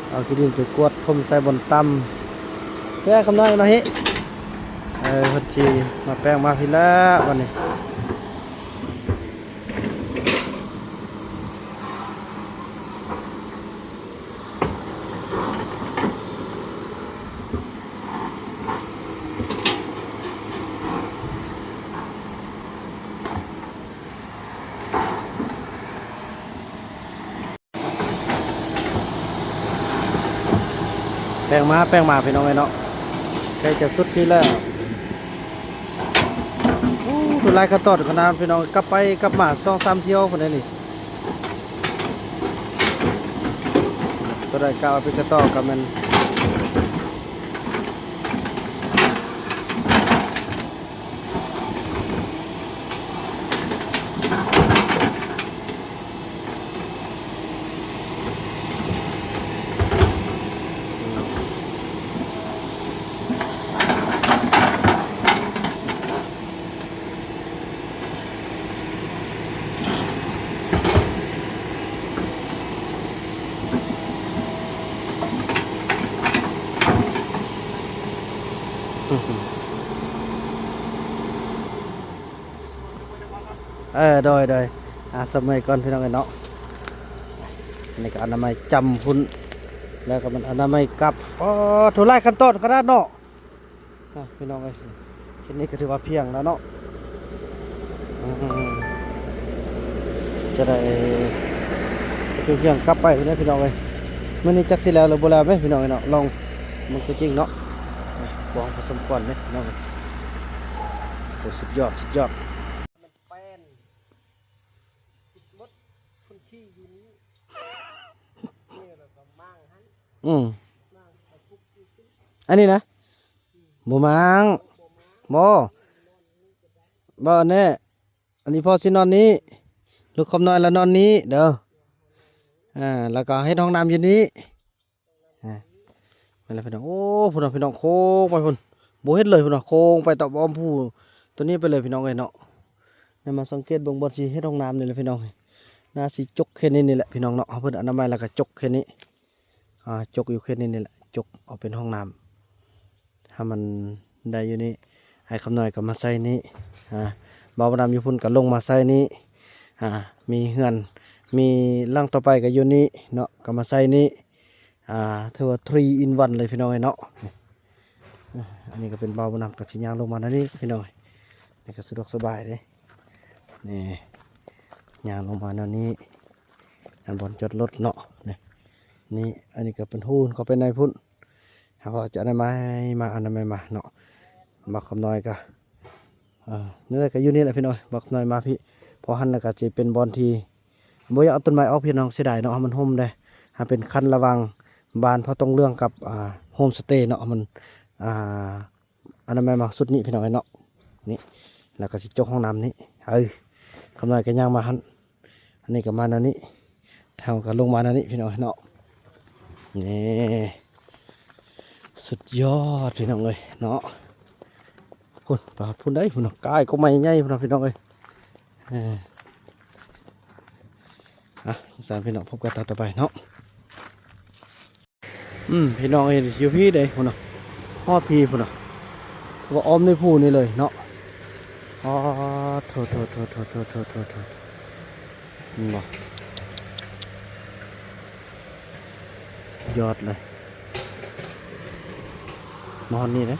ເອົາຂີ້ດິນໄປກວດຖົມໃສ່ບ່ອນຕ່ຳ ແປງຄຳນ້ອຍມາເຮະ ເອີ ເພິ່ນຊິມາແປງມາພີ້ແລ້ວບັດນີ້. ແປງມາ ແປງມາ ພີ່ນ້ອງເອີຍເນາະ ໃກ້ຈະສຸດທີ່ແລ້ວ. ໂອ້ ຫຼາຍຂັ້ນຕອນຂະໜາດພີ່ນ້ອງ ກັບໄປກັບມາສອງສາມຖ້ຽວພຸ້ນເດ້ນີ້. ຕົວໃດກະເອົາໄປກະຕໍ່ກະແມ່ນ ເອີ ໂດຍ ໂດຍ ອ່າ ສະເໝີກ່ອນພີ່ນ້ອງເອີຍເນາະ. ອັນນີ້ກໍອະນາໄມຈຳພຸ້ນ ແລ້ວກໍແມ່ນອະນາໄມກັບ. ອໍ ໂທ້ ຫຼາຍຂັ້ນຕອນຂະໜາດເນາະ. ອ່ະ ພີ່ນ້ອງເອີຍ ເຮັດນີ້ກໍຖືວ່າພຽງແລ້ວເນາະ. ອືມ ຈະໄດ້ ກໍຄືພຽງກັບໄປພຸ້ນແຫຼະພີ່ນ້ອງເອີຍ. ມື້ນີ້ຈັກຊິແລ້ວຫຼືບໍ່ແລ້ວເດ້ພີ່ນ້ອງເອີຍເນາະ ລອງເບິ່ງຕົວຈິງເນາະ. ກວ້າງພໍສົມຄວນເດ້ພີ່ນ້ອງເອີຍ. ໂອ້ ສຸດຍອດ ສຸດຍອດ. ມັນແປ້ນ ຕິດໝົດ ຄົນຂີ່ຢູ່ນີ້ ນີ້ແລ້ວກໍມ້າງຫັ້ນ ອືມ ມ້າງເອົາປຸກຢູ່ ອັນນີ້ນະ ບໍ່ມ້າງ ບໍ່ ບໍ່ແນ່ ອັນນີ້ພໍ່ຊິນອນນີ້ ລູກຄຳນ້ອຍລະນອນນີ້ເດີ. ອ່າ ແລ້ວກໍເຮັດຫ້ອງນ້ຳຢູ່ນີ້. ອ່າ ແມ່ນແລ້ວພີ່ນ້ອງ. ໂອ້ ພຸ້ນນະພີ່ນ້ອງ ໂຄ້ງໄປພຸ້ນ ບໍ່ເຫັນເລີຍພຸ້ນນະ ໂຄ້ງໄປຕາອ້ອມພູຕົວນີ້ໄປເລີຍພີ່ນ້ອງເອີຍເນາະ. ໄດ້ມາສັງເກດເບິ່ງບ່ອນຊິເຮັດຫ້ອງນ້ຳນີ້ແຫຼະພີ່ນ້ອງ. ໜ້າຊິຈົກແຄ່ນີ້ນີ້ແຫຼະພີ່ນ້ອງເນາະ. ເຮົາເພິ່ນອະນາໄມແລ້ວກໍຈົກແຄ່ນີ້ ອ່າ ຈົກຢູ່ແຄ່ນີ້ນີ້ແຫຼະ ຈົກເອົາເປັນຫ້ອງນ້ຳ ໃຫ້ມັນໄດ້ຢູ່ນີ້. ອ້າຍຄຳນ້ອຍກໍມາໃສ່ນີ້ ອ່າ ບ່າວບຸນນຳຢູ່ພຸ້ນກໍລົງມາໃສ່ນີ້. ອ່າ ມີເຮືອນ ມີຫຼັງຕໍ່ໄປກໍຢູ່ນີ້ເນາະ ກໍມາໃສ່ນີ້. ອ່າ ຖືວ່າ three in one ເລີຍພີ່ນ້ອງເອີຍເນາະ. ອັນນີ້ກໍເປັນບ່າວບຸນນຳ ກໍຊິຍ່າງລົງມາແນວນີ້ພີ່ນ້ອງເອີຍ. ນີ້ກໍສະດວກສະບາຍເດ້ ນີ້ ຍ່າງລົງມາແນວນີ້ ອັນບ່ອນຈອດລົດເນາະ. ນີ້ ນີ້ ອັນນີ້ກໍເປັນຮູເຂົ້າໄປໃນພຸ້ນ. ເຮົາກໍຈະອະນາໄມມາ ອະນາໄມມາເນາະ. ບັກຄຳນ້ອຍກໍ ເອີ ນີ້ແຫຼະ ກໍຢູ່ນີ້ແຫຼະພີ່ນ້ອງ. ບັກຄຳນ້ອຍມາພີ້ ເພາະຫັ້ນລະກໍຊິເປັນບ່ອນທີ່ ບໍ່ຢາກເອົາຕົ້ນໄມ້ອອກພີ່ນ້ອງ ເສຍດາຍເນາະ. ໃຫ້ມັນຮົ່ມແດ່ ໃຫ້ເປັນຂັ້ນລະຫວ່າງບ້ານເຜົ່າຕົງເຫຼືອງກັບ ອ່າ ໂຮມສະເຕເນາະ. ໃຫ້ມັນ ອ່າ ອະນາໄມມາຊຸດນີ້ພີ່ນ້ອງເອີຍເນາະ. ນີ້ ແລ້ວກໍຊິຈົກຫ້ອງນ້ຳນີ້. ເອີ ຄຳນ້ອຍກໍຍ່າງມາຫັ້ນ. ອັນນີ້ກໍມາແນວນີ້ ເຮົາກໍລົງມາແນວນີ້ພີ່ນ້ອງເນາະ. ນີ້ ສຸດຍອດພີ່ນ້ອງເອີຍເນາະ. ພຸ້ນ ໄປຮອດພຸ້ນເດ້ ພຸ້ນນະ ກາຍກໍໄມ້ໃຫຍ່ພຸ້ນນະພີ່ນ້ອງເອີຍ. ເອີ ອ່ະ ຊັ້ນພີ່ນ້ອງ ພົບກັນຕອນຕໍ່ໄປເນາະ. ອືມ ພີ່ນ້ອງເອີຍ ຢູ່ພີ້ເດ້ ພຸ້ນນະ ຮອດພີ້ພຸ້ນນະ ຖືວ່າອ້ອມໃນພູນີ້ເລີຍເນາະ. ອໍ ໂທ້ໆໆໆໆ ເຫັນບໍ່ ສຸດຍອດເລີຍ. ມາຮອດນີ້ເດ້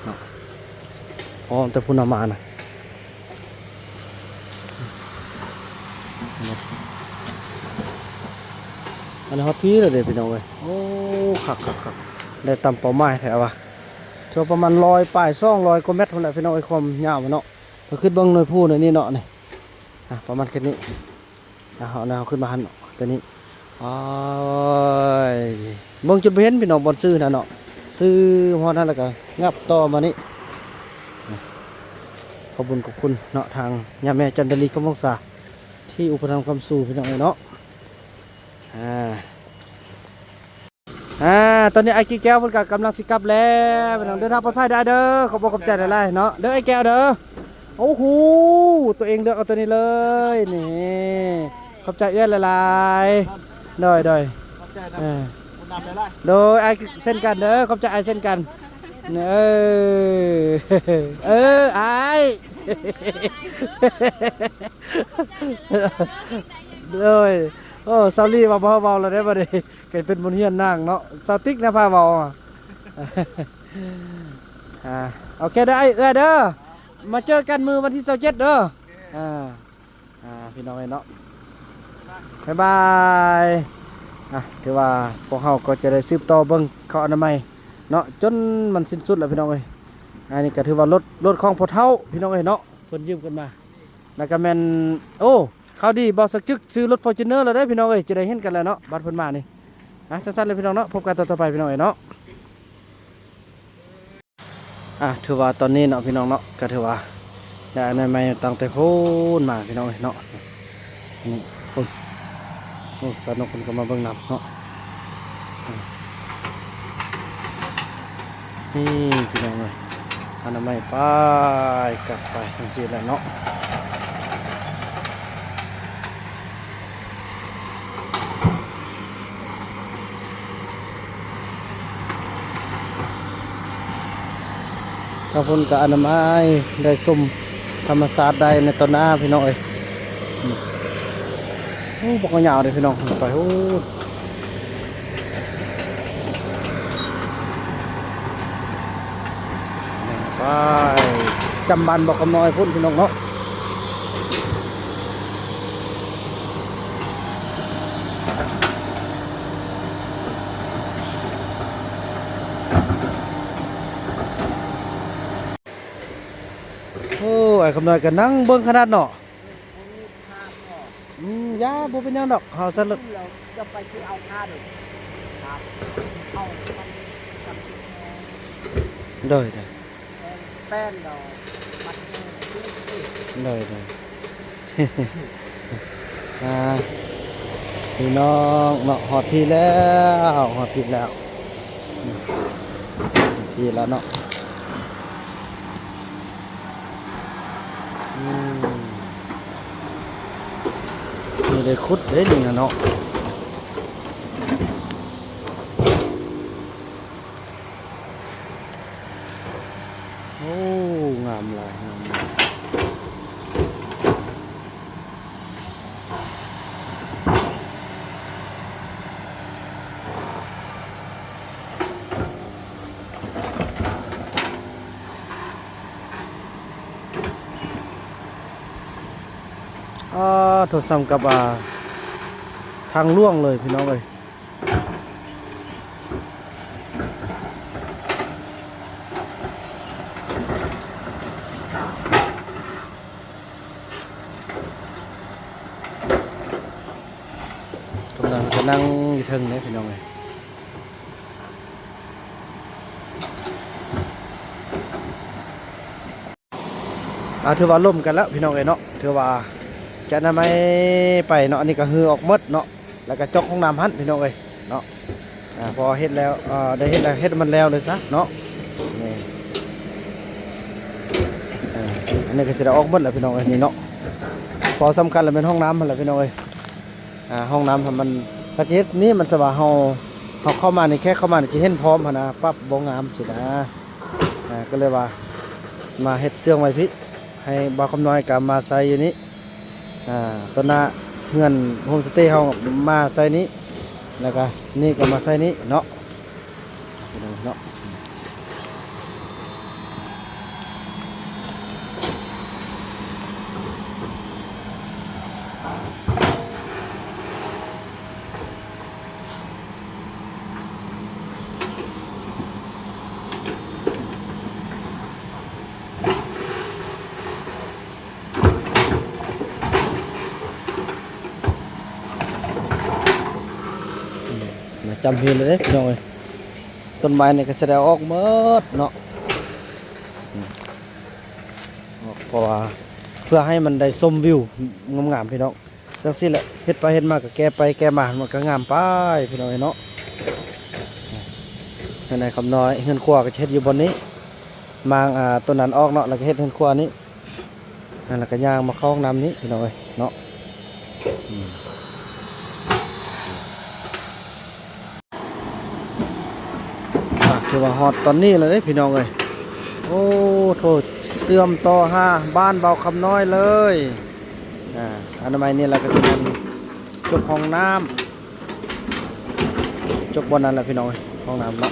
ເນາະ. ອໍ ແຕ່ພຸ້ນນະມານະ ອັນນີ້ຮອດພີ້ແລ້ວເດ້ພີ່ນ້ອງເອີຍ. ໂອ້ ຄັກໆໆ ໄດ້ຕາມເປົ້າໝາຍແທ້ວ່າ ຖືວ່າປະມານຮ້ອຍປາຍ ສອງຮ້ອຍກວ່າແມັດພຸ້ນແຫຼະພີ່ນ້ອງເອີຍ ຄວາມຍາວມັນເນາະ. ເຮົາຂຶ້ນເບິ່ງໜ່ວຍພູໜ່ວຍນີ້ເນາະ ນີ້ ອ່ະ ປະມານແຄ່ນີ້. ເອົາ ເອົາ ເອົາຂຶ້ນມາຫັ້ນເນາະ ຕົວນີ້. ໂອ້ຍ ເບິ່ງຈົນບໍ່ເຫັນພີ່ນ້ອງ ບ່ອນຊື່ນັ້ນເນາະ ຊື່ຮອດນັ້ນແລ້ວກໍຫຍັບຕໍ່ມານີ້. ຂອບບຸນຂອບຄຸນເນາະ ທາງຍາແມ່ຈັນດາລີ ຄຳວົງສາ ທີ່ອຸປະຖຳຄ້ຳຊູພີ່ນ້ອງເອີຍເນາະ. ອ່າ ອ່າ ຕອນນີ້ອ້າຍກິແກ້ວເພິ່ນກໍກຳລັງຊິກັບແລ້ວພີ່ນ້ອງ. ເດີນທາງປອດໄພເດີອ້າຍເດີ ຂອບອົກຂອບໃຈຫຼາຍໆເນາະ ເດີອ້າຍແກ້ວເດີ. ໂອ້ໂຫ ຕົວເອງເລືອກເອົາຕົວນີ້ເລີຍ ນີ້ ຂອບໃຈເອື້ອຍຫຼາຍໆ. ໂດຍ ໂດຍ ຂອບໃຈນຳ ເອີ ບຸນນຳຫຼາຍໆ. ໂດຍ ອ້າຍເຊັ່ນກັນເດີ ຂອບໃຈອ້າຍເຊັ່ນກັນ. ເອີ ເອີ ອ້າຍ ໂດຍ. ໂອ້ ສາວລີວ່າບໍ່ເວົ້າແລ້ວເດ້ບັດນີ້ ກາຍເປັນບົດຮຽນນາງເນາະ ສາວຕິກນະພາເວົ້າ. ອ່າ ໂອເຄເດີອ້າຍ ເອື້ອຍເດີ ມາເຈີກັນມື້ວັນທີຊາວເຈັດເດີ. ອ່າ ອ່າ ພີ່ນ້ອງເອີຍເນາະ ບາຍບາຍ. ອ່າ ຖືວ່າພວກເຮົາກໍຈະໄດ້ສືບຕໍ່ເບິ່ງເຂົາອະນາໄມເນາະ ຈົນມັນສິ້ນສຸດແລ້ວພີ່ນ້ອງເອີຍ. ອັນນີ້ກໍຖືວ່າລົດ ລົດຂອງພໍ່ເຖົ້າພີ່ນ້ອງເອີຍເນາະ ເພິ່ນຢືມກັນມາ ແລ້ວກໍແມ່ນ ໂອ້ ຂ່າວດີ ບ່າວສັກຈຶກຊື້ລົດຟໍຈູນເນີແລ້ວເດ້ພີ່ນ້ອງເອີຍ ຈະໄດ້ເຫັນກັນແລ້ວເນາະ ບັດເພິ່ນມານີ້. ອ່ະ ຊັ້ນໆເລີຍພີ່ນ້ອງເນາະ ພົບກັນຕອນຕໍ່ໄປພີ່ນ້ອງເອີຍເນາະ. ອ່ະ ຖືວ່າຕອນນີ້ເນາະພີ່ນ້ອງເນາະ ກໍຖືວ່າໄດ້ອະນາໄມຕັ້ງແຕ່ພຸ້ນມາພີ່ນ້ອງເອີຍເນາະ. ນີ້ ໂອ້ຍ ໂອ້ ສາວນົກເພິ່ນກໍມາເບິ່ງນຳເນາະ. ນີ້ພີ່ນ້ອງເອີຍ ອະນາໄມໄປ ກັບໄປຈັ່ງຊີ້ແຫຼະເນາະ. ທາງພຸ້ນກໍອະນາໄມ ໄດ້ຊົມທຳມະຊາດໄດ້ໃນຕອນໜ້າພີ່ນ້ອງເອີຍ. ໂອ້ ບັກຍາວເດ້ພີ່ນ້ອງ ໄປ ໂອ້ ໄປຈຳບັນບໍ່ຄຳນ້ອຍພຸ້ນພີ່ນ້ອງເນາະ. ໂອ້ ອ້າຍຄຳນ້ອຍກໍນັ່ງເບິ່ງຂະໜາດເນາະ. ອືມ ຢ່າ ບໍ່ເປັນຫຍັງດອກ ເຮົາຊັ້ນລະ ແລ້ວຈະໄປຊື້ເອົາທານ ໂດຍ ໂດຍ ແປ້ນດອກ ມັດ ໂດຍ ໂດຍ ອ່າ ພີ່ນ້ອງເນາະ ຮອດທີ່ແລ້ວ ຮອດທີ່ແລ້ວ ທີ່ແລ້ວເນາະ. ອືມ ນີ້ໄດ້ຂຸດເດ້ນີ້ນະເນາະ. ໂອ້ ງາມຫຼາຍ ງາມຫຼາຍ. ອ່າ ໂທ ສ່ຳກັບ ອ່າ ທາງຫຼວງເລີຍພີ່ນ້ອງເອີຍ. ກຳລັງຈະນັ່ງຢູ່ເທິງເດ້ພີ່ນ້ອງເອີຍ. ອ່າ ຖືວ່າລົມກັນແລ້ວພີ່ນ້ອງເອີຍເນາະ ຖືວ່າຈະອະນາໄມໄປເນາະ. ອັນນີ້ກໍຮືອອກໝົດເນາະ ແລ້ວກໍຈອກຫ້ອງນ້ຳຫັ້ນພີ່ນ້ອງເອີຍເນາະ. ອ່າ ເພາະເຮັດແລ້ວ ເອີ ໄດ້ເຮັດແລ້ວ ເຮັດໃຫ້ມັນແລ້ວເລີຍຊະເນາະ. ນີ້ ເອີ ອັນນີ້ກໍຊິໄດ້ອອກໝົດແລ້ວພີ່ນ້ອງເອີຍ ນີ້ເນາະ. ເພາະສຳຄັນລະແມ່ນຫ້ອງນ້ຳຫັ້ນແຫຼະພີ່ນ້ອງເອີຍ. ອ່າ ຫ້ອງນ້ຳຫັ້ນມັນ ຖ້າຊິເຮັດນີ້ມັນສະວ່າເຮົາ ເຮົາເຂົ້າມານີ້ ແຂກເຂົ້າມານີ້ຊິເຫັນພ້ອມຫັ້ນນະ ປັບບໍ່ງາມຊີ້ນະ. ອ່າ ກໍເລີຍວ່າມາເຮັດເຊື່ອງໄວ້ພີ້ ໃຫ້ບ່າວຄຳນ້ອຍກໍມາໃສ່ຢູ່ນີ້. ອ່າ ຕໍ່ໜ້າເຮືອນໂຮມສະເຕເຮົາມາໃສ່ນີ້ ແລ້ວກໍນີ້ກໍມາໃສ່ນີ້ເນາະ ເນາະ. ມາຈຳເຮັດເລີຍເດ້ພີ່ນ້ອງເອີຍ ຕົ້ນໄມ້ນີ້ກໍຊິໄດ້ເອົາອອກໝົດເນາະ. ເພາະວ່າເພື່ອໃຫ້ມັນໄດ້ຊົມວິວງາມໆ ພີ່ນ້ອງ. ຈັ່ງຊີ້ແຫຼະ ເຮັດໄປເຮັດມາກໍແກ້ໄປແກ້ມາ ມັນກໍງາມໄປພີ່ນ້ອງເອີຍເນາະ. ເຮືອນອ້າຍຄຳນ້ອຍ ເຮືອນຄົວກໍຈະເຮັດຢູ່ບ່ອນນີ້ ມ້າງ ອ່າ ຕົ້ນນັ້ນອອກເນາະ ແລ້ວກໍເຮັດເຮືອນຄົວນີ້ ແລ້ວກໍຍ່າງມາເຂົ້າຫ້ອງນ້ຳນີ້ພີ່ນ້ອງເອີຍເນາະ. ອືມ ອ່າ ຖືວ່າຮອດຕອນນີ້ແລ້ວເດ້ພີ່ນ້ອງເອີຍ. ໂອ້ໂທ້ ເຊື່ອມຕໍ່ຫາບ້ານບ່າວຄຳນ້ອຍເລີຍ. ອ່າ ອະນາໄມນີ້ລະກໍຊິແມ່ນຈົກຫ້ອງນ້ຳ ຈົກບ່ອນນັ້ນແຫຼະພີ່ນ້ອງເອີຍ ຫ້ອງນ້ຳເນາະ.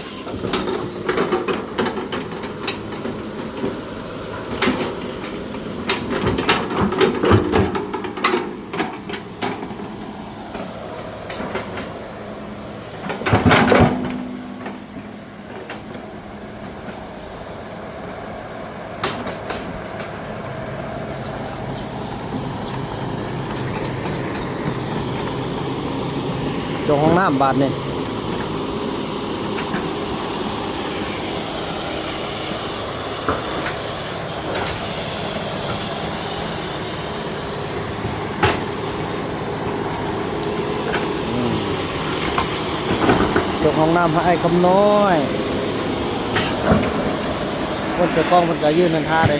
ເຈົ້າຫ້ອງນ້ຳບາດນີ້. ອືມ ເຈົ້າຂອງນ້ຳໃຫ້ອ້າຍຄຳນ້ອຍ ເພິ່ນເຈົ້າຂອງເພິ່ນກໍຢືນນັ້ນຖ້າໄດ້.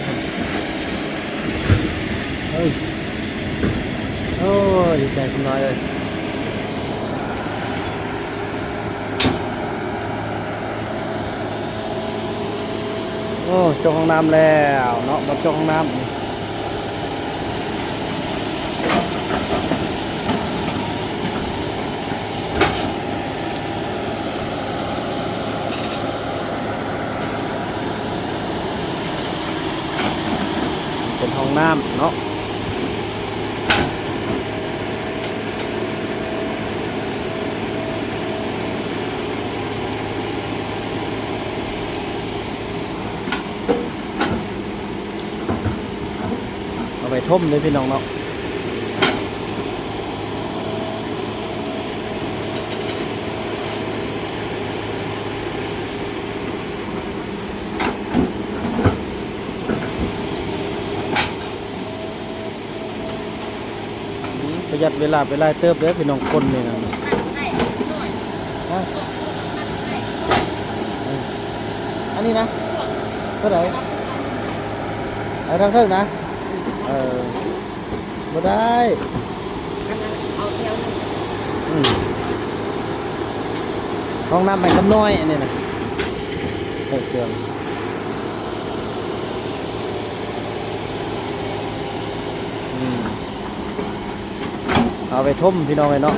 ເອີຍ ໂອ້ຍ ດີໃຈຄຳນ້ອຍເອີຍ. ໂອ້ ຈົກຫ້ອງນ້ຳແລ້ວເນາະ ມາຈົກຫ້ອງນ້ຳ. ເປັນຫ້ອງນ້ຳເນາະ. ເອົາໄປຖົມເດ້ພີ່ນ້ອງເນາະ. ປະຢັດເວລາໄປຫຼາຍເຕີບເດີພີ່ນ້ອງ ຄົນນີ້ນະ. ຮະ? ອັນນີ້ນະ ເທົ່າໃດ? ເອົາທາງເທິງນະ? ເອີ ບໍ່ໄດ້. ອືມ ຫ້ອງນ້ຳໃຫ້ຄຳນ້ອຍ ອັນນີ້ນະ ໃສ່ເຄື່ອງ. ອືມ ເອົາໄປຖົມພີ່ນ້ອງເອີຍເນາະ.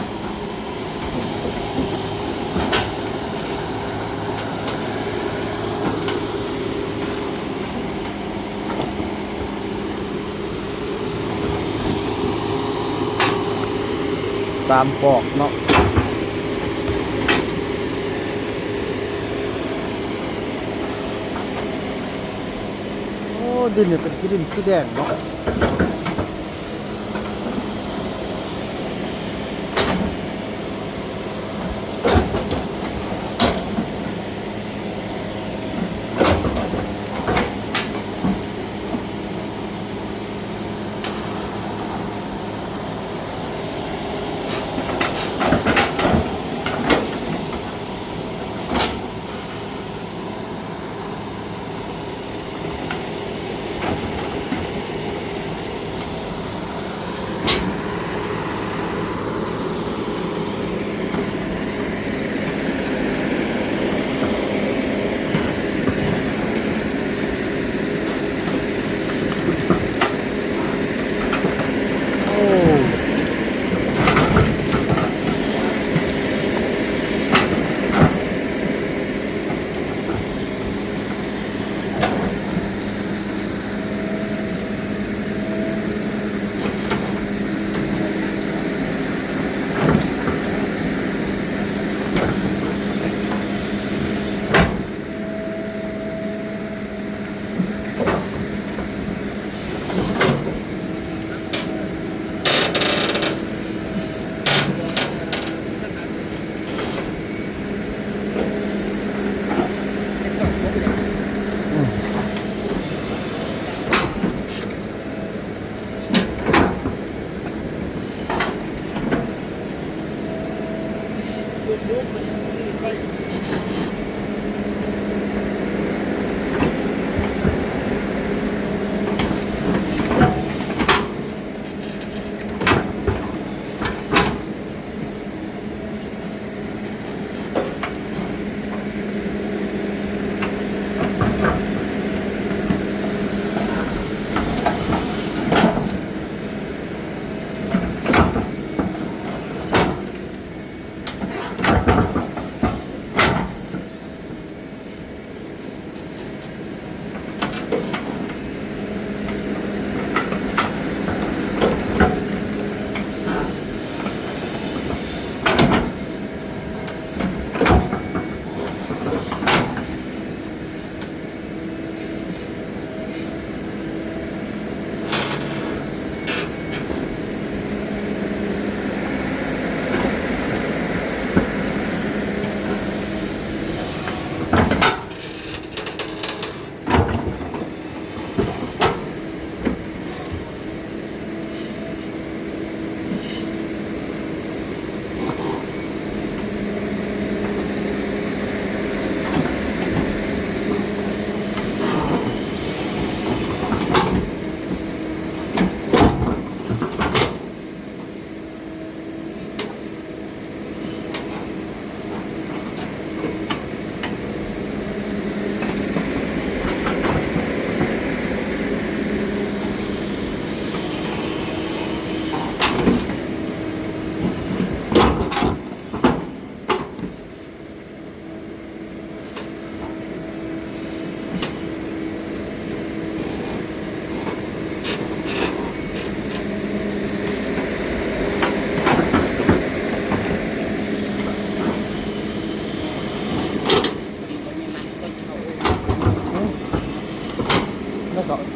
ສາມປອກເນາະ. ໂອ້ ດິນນີ້ເປັນຂີ້ດິນສີແດງເນາະ.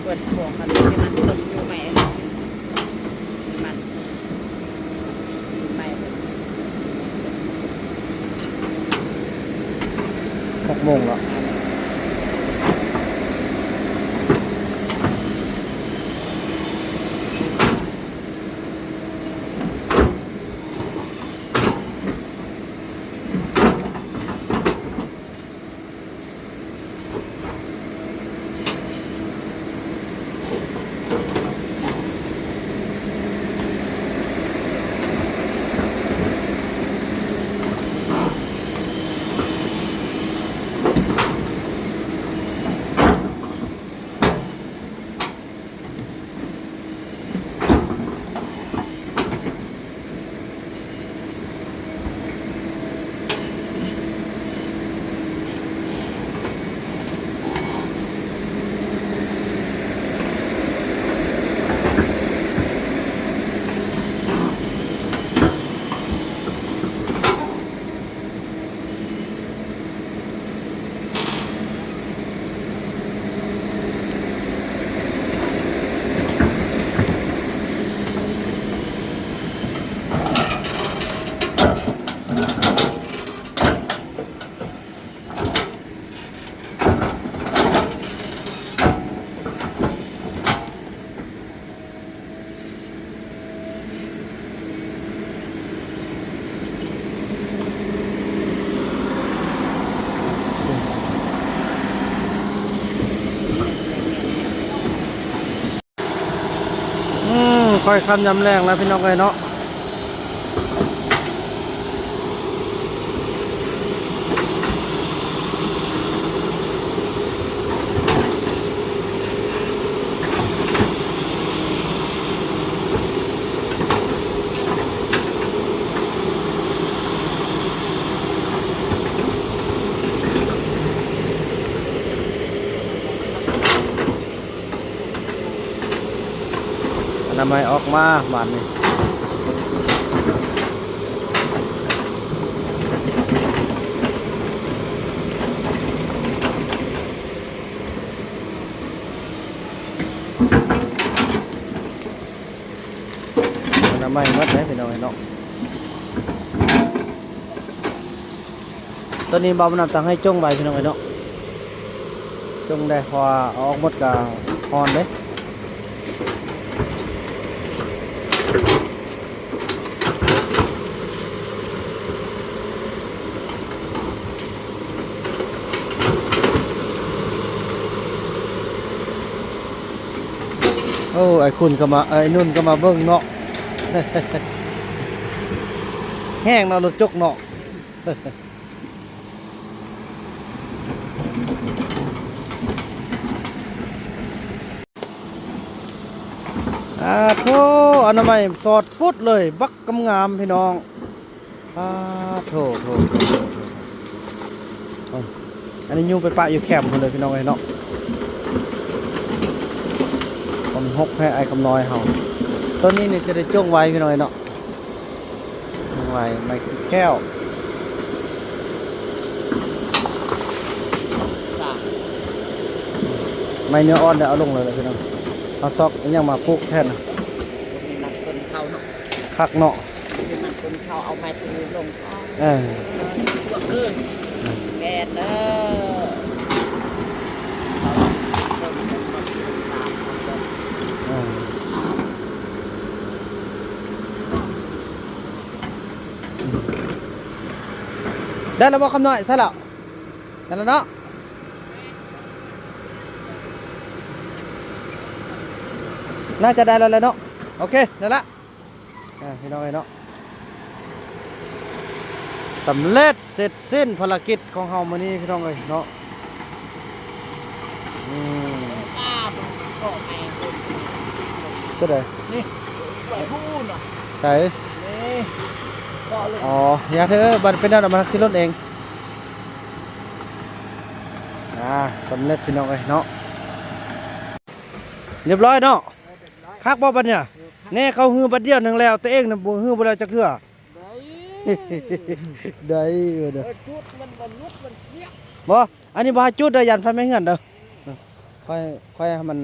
ເປີດພວງກັນ ໃຫ້ມັນຕົ້ນຢູ່ໃໝ່ເນາະ ໃຫ້ມັນຢູ່ໃໝ່. ຫົກໂມງແລ້ວ. ອືມ ຄ່ອຍຄ່ຳຍາມແລງແລ້ວ ພີ່ນ້ອງເອີຍເນາະ. ອະນາໄມອອກມາບາດນີ້. ອະນາໄມໝົດເດ້ ພີ່ນ້ອງເອີຍເນາະ. ຕອນນີ້ບ່າວບຸນນຳຕັ້ງໃຫ້ຈົ່ງໄວ້ ພີ່ນ້ອງເອີຍເນາະ, ຈົ່ງໄດ້ ເພາະວ່າເອົາອອກໝົດກະຮ້ອນເດ້. ໂອ້ ໄອ້ຄຸນກໍມາ ໄອ້ນຸ່ນກໍມາເບິ່ງເນາະ. ແຮງເນາະ ລົດຈົກເນາະ. ອາໂທ້ ອະນາໄມສອດປຸດເລີຍ ບັກງາມໆ ພີ່ນ້ອງ. ອາໂທ້ ໂທ້ ໂທ້ ໂທ້ ໂອ້ ອັນນີ້ຍຸ່ງໄປປະຢູ່ແຄມພຸ້ນເລີຍ ພີ່ນ້ອງເອີຍເນາະ. ຄົນຫົກແທ້ ອ້າຍຄຳນ້ອຍເຮົາ. ໂຕນີ້ນີ້ຈະໄດ້ຈົ່ງໄວ້ ພີ່ນ້ອງເອີຍເນາະ. ວາຍໄມ້ຂີ້ແຂ້ວ ໄມ້ເນື້ອອ່ອນໄດ້ເອົາລົງເລີຍແຫຼະພີ່ນ້ອງ. ເອົາຊອກອີ່ຫຍັງມາປູກແທນນະ? ມີມັນຕົ້ນເຂົ້າເນາະ ຄັກເນາະ ມີມັນຕົ້ນເຂົ້າ ເອົາໄມ້ຕົວນີ້ລົງ. ເອີ ເອີ ແມ່ນເດີ. ເອີ ໄດ້ແລ້ວບໍ່ຄຳນ້ອຍ? ໃສ່ແລ້ວ ໄດ້ແລ້ວເນາະ. ໜ້າຈະໄດ້ແລ້ວແຫຼະເນາະ. ໂອເຄ ນັ້ນລະ ອ່າ ພີ່ນ້ອງເອີຍເນາະ, ສຳເລັດເສັດສິ້ນພາລະກິດຂອງເຮົາມື້ນີ້ ພີ່ນ້ອງເອີຍເນາະ. ອືມ ຕົວໃດ? ນີ້ ໄປພຸ້ນນະ. ໃສ? ນີ້ ອໍ ຢ່າເທີ ບັດເປັນແນວນັ້ນມັນຊິຫຼົ່ນເອງ. ອ່າ ສຳເລັດ ພີ່ນ້ອງເອີຍເນາະ. ລຽບຮ້ອຍເນາະ. ຄັກບໍ່ບັດນີ້? ແນ່ ເຂົາຮືບັດດຽວໜຶ່ງແລ້ວ ຕົວເອງນະບໍ່ຮືບໍ່ແລ້ວຈັກເທື່ອ. ໄດ້ ໄດ້ເອີ ເອີ ຈຸດມັນບໍ່ລຸກ ມັນປຽກ. ບໍ່ ອັນນີ້ບໍ່ໃຫ້ຈຸດເດີ ຢ້ານໄຟໄໝ້ເຮືອນເດີ. ຄ່ອຍ ຄ່ອຍໃຫ້ມັນ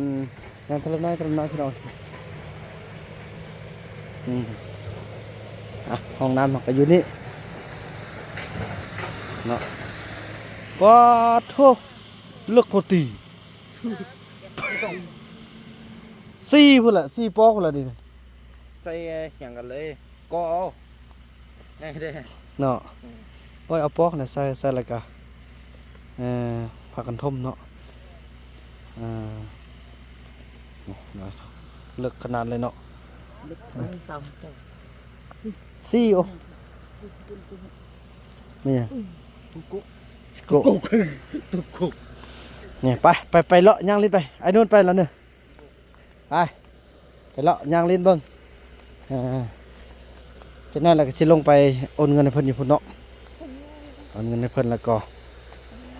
ຍ່າງເທື່ອລະໜ້ອຍເທື່ອລະໜ້ອຍພີ່ນ້ອງ. ອືມ ອ່ະ ຫ້ອງນ້ຳເຮົາກໍຢູ່ນີ້ເນາະ. ປາດໂທ້ ເລິກໂພດຕີ ສີ່ພຸ້ນລະ ສີ່ປອກພຸ້ນລະນີ້. ໃສ່ຫຍັງກັນເລີຍ ກໍເອົາ ງ່າຍເດ້ເນາະ. ອືມ ໂອ້ຍ ເອົາປອກນະໃສ່ ໃສ່ແລ້ວກະ ເອີ ພາກັນຖົມເນາະ. ເອີ ເລິກຂະໜາດເລີຍເນາະ ເລິກສາມປອກ ສີ່ ໂອ້ ແມ່ນຫຍັງ ໂກະ ໂກະ ໂກະ. ນີ້ ໄປ ໄປ ໄປເລາະຍ່າງຫຼິ້ນໄປ ໄອ້ນຸ່ນໄປແລ້ວເນີ ໄປ ໄປເລາະຍ່າງຫຼິ້ນເບິ່ງ. ອ່າ ຈັກໜ້ອຍລະກະຊິລົງໄປໂອນເງິນໃຫ້ເພິ່ນຢູ່ພຸ້ນເນາະ ໂອນເງິນໃຫ້ເພິ່ນລະກໍ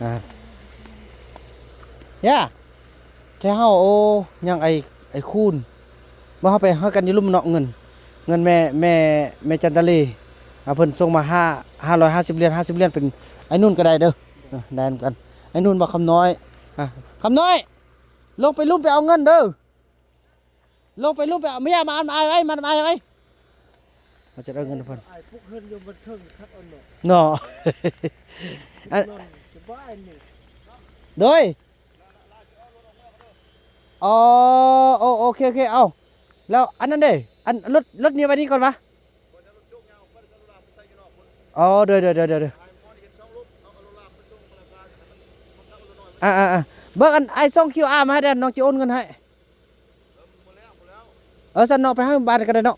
ອ່າ ຢ່າ ແທ້ເຮົາ ໂອ້ ຍັງໄອ້ ໄອ້ຄູນ ບໍ່ ເຮົາໄປຫາກັນຢູ່ລຸ່ມເນາະ ເງິນ ເງິນແມ່ ແມ່ ແມ່ຈັນຕາລີ ອ່າ ເພິ່ນສົ່ງມາຫ້າ ຫ້າຮ້ອຍຫ້າສິບຫຼຽນ ຫ້າສິບຫຼຽນ ເປັນໄອ້ນຸ່ນກໍໄດ້ເດີ. ເອີ ໄດ້ນຳກັນ ໄອ້ນຸ່ນບໍ່ ຄຳນ້ອຍ ອ່າ ຄຳນ້ອຍ ລົງໄປລຸ່ມໄປເອົາເງິນເດີ ລົງໄປລຸ່ມໄປເອົາ ມາ ມາ ມາອ້າຍໄວ້ ມາ ມາອ້າຍໄວ້ ມາຈະເອົາເງິນໃຫ້ເພິ່ນ ອ້າຍປຸກເຮືອນຢູ່ເບິດເທິງຄັກອັນເນາະ ເນາະ ອັນ ນອນສະບາຍນີ້ ໂດຍ ອໍ ໂອ ໂອເຄ ໂອເຄ ເອົາ ແລ້ວອັນນັ້ນເດ້ ອັນລົດ ລົດນີ້ໄວ້ນີ້ກ່ອນວະ. ອໍ ໂດຍ ໂດຍ ໂດຍ ໂດຍ ໂດຍ ອ່າ ອ່າ ອ່າ ເບິ່ງອັນ ອ້າຍສົ່ງຄິວອາມາໃຫ້ແດ່ ນ້ອງຊິໂອນເງິນໃຫ້. ເອີ ຊັ້ນເນາະ ໄປໃຫ້ບ້ານກໍໄດ້ເນາະ.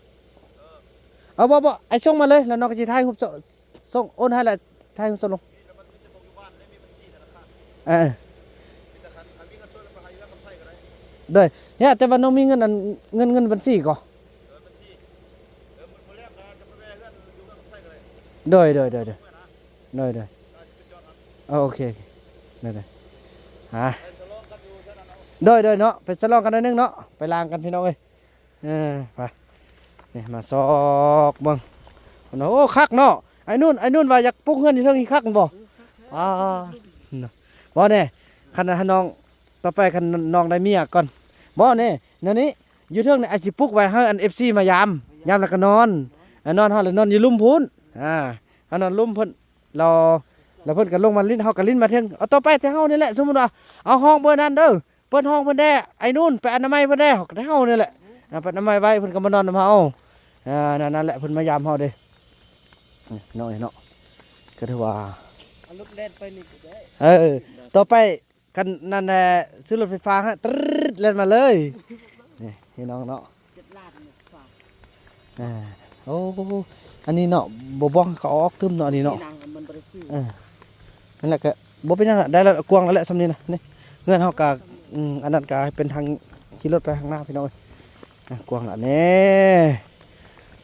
ເອີ ບໍ່ ບໍ່ ອ້າຍສົ່ງມາເລີຍ ແລ້ວນ້ອງກໍຊິຖ່າຍຮູບ ສ- ສົ່ງໂອນໃຫ້ ແລ້ວຖ່າຍຮູບສົ່ງລົງ. ເອີ ໂດຍ ແຕ່ວ່ານ້ອງມີເງິນອັນ ເງິນ ເງິນບັນຊີກໍ ໂດຍ ໂດຍ ໂດຍ ໂດຍ ໂດຍ ໂດຍ ເອີ ໂອເຄ ໂອເຄ ໂດຍ ໂດຍ ອ່າ ໂດຍ ໂດຍເນາະ ໄປສະຫຼອງກັນໜ້ອຍໜຶ່ງເນາະ ໄປລ້າງກັນພີ່ນ້ອງເອີຍ. ເອີ ໄປ ນີ້ມາຊອກເບິ່ງ ໂອ້ ຄັກເນາະ ໄອ້ນຸ່ນ ໄອ້ນຸ່ນວ່າຢາກປຸກເຮືອນຢູ່ເທິງອີກຄັກບໍ່? ອ່າ ບໍ່ແນ່ ຄັນ ຄັນນ້ອງ ຕໍ່ໄປຄັນນ້ອງໄດ້ເມຍກ່ອນ ບໍ່ແນ່ ແນວນີ້ ຢູ່ເທິງນີ້ອ້າຍຊິປຸກໄວ້ໃຫ້ອັນ ເອັຟຊີ ມາຢາມ ຢາມແລ້ວກໍນອນ ອ່າ ນອນຫັ້ນແຫຼະ ນອນຢູ່ລຸ່ມພຸ້ນ ອ່າ ເຮົານອນລຸ່ມເພິ່ນ ແລ້ວ ແລ້ວເພິ່ນກໍລົງມາຫຼິ້ນ ເຮົາກໍຫຼິ້ນມາເທິງ ເອົາຕໍ່ໄປແຕ່ເຮົານີ້ແຫຼະ ສົມມຸດວ່າ ເອົາຫ້ອງເບີນັ້ນເດີ ເປີດຫ້ອງເພິ່ນແດ່ ໄອ້ນູນໄປອະນາໄມເພິ່ນແດ່ ເຮົາກໍໄດ້ເຮົານີ້ແຫຼະ ອ່າ ໄປອະນາໄມໄວ້ ເພິ່ນກໍມານອນນຳເຮົາ ອ່າ ນັ້ນ ນັ້ນແຫຼະ ເພິ່ນມາຢາມເຮົາເດ້ ນ້ອຍເນາະ ກໍຖືວ່າ ເອົາລົດແລ່ນໄປນີ້ກໍໄດ້ ເອີ ຕໍ່ໄປ ຄັນນັ້ນແຫຼະ ຊື້ລົດໄຟຟ້າຮະ ຕຣຶດ ແລ່ນມາເລີຍ ນີ້ພີ່ນ້ອງເນາະ ເຈັດລ້ານນີ້ຝາກ ອ່າ ໂອ້ ອັນນີ້ເນາະ ບໍ່ບອກໃຫ້ເຂົາເອົາອອກຕື່ມເນາະ ອັນນີ້ເນາະ ນີ້ນະ ມັນບໍ່ໄດ້ຊື້ ເອີ ນັ້ນແຫຼະ ກໍບໍ່ເປັນຫຍັງລະ ໄດ້ລະ ກວ້າງລະແຫຼະ ສ່ຳນີ້ນະ ນີ້ ເຮືອນເຮົາກໍ ອືມ ອັນນັ້ນກໍໃຫ້ເປັນທາງຂີ່ລົດໄປທາງໜ້າ ພີ່ນ້ອງເອີຍ ອ່າ ກວ້າງລະ ນີ້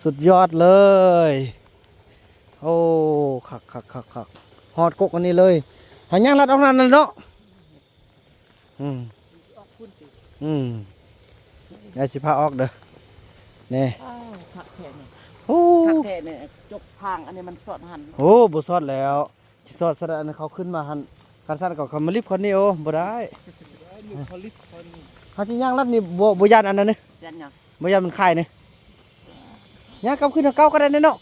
ສຸດຍອດເລີຍ ໂອ້ ຄັກໆໆໆ ຮອດກົກອັນນີ້ເລີຍ ຫາຍ່າງລັດອອກນັ້ນເນາະ ອືມ ອອກພຸ້ນຕິ ອືມ ດຽວຊິພາອອກເດີ ນີ້ ອ້າວ ຄັກແທ້ນີ້ ໂອ້ ຄັກແທ້ນີ້ ຈົກທາງອັນນີ້ມັນສອດຫັ້ນ ໂອ້ ບໍ່ສອດແລ້ວ ຊິສອດຊະໃດ ອັນເຂົາຂຶ້ນມາຫັ້ນ ຄັນຊັ້ນກໍເຂົາມາລິບຄົນນີ້ ໂອ້ ບໍ່ໄດ້ ເຂົາລິບຄົນນີ້ ເຮົາຊິຍ່າງລັດນີ້ ບໍ່ ບໍ່ຢ້ານອັນນັ້ນເດ້ ຢ້ານຫຍັງ? ບໍ່ຢ້ານມັນຄາຍນີ້ ຍ່າງກັບຄືນທາງເກົ່າກໍໄດ້ເນາະ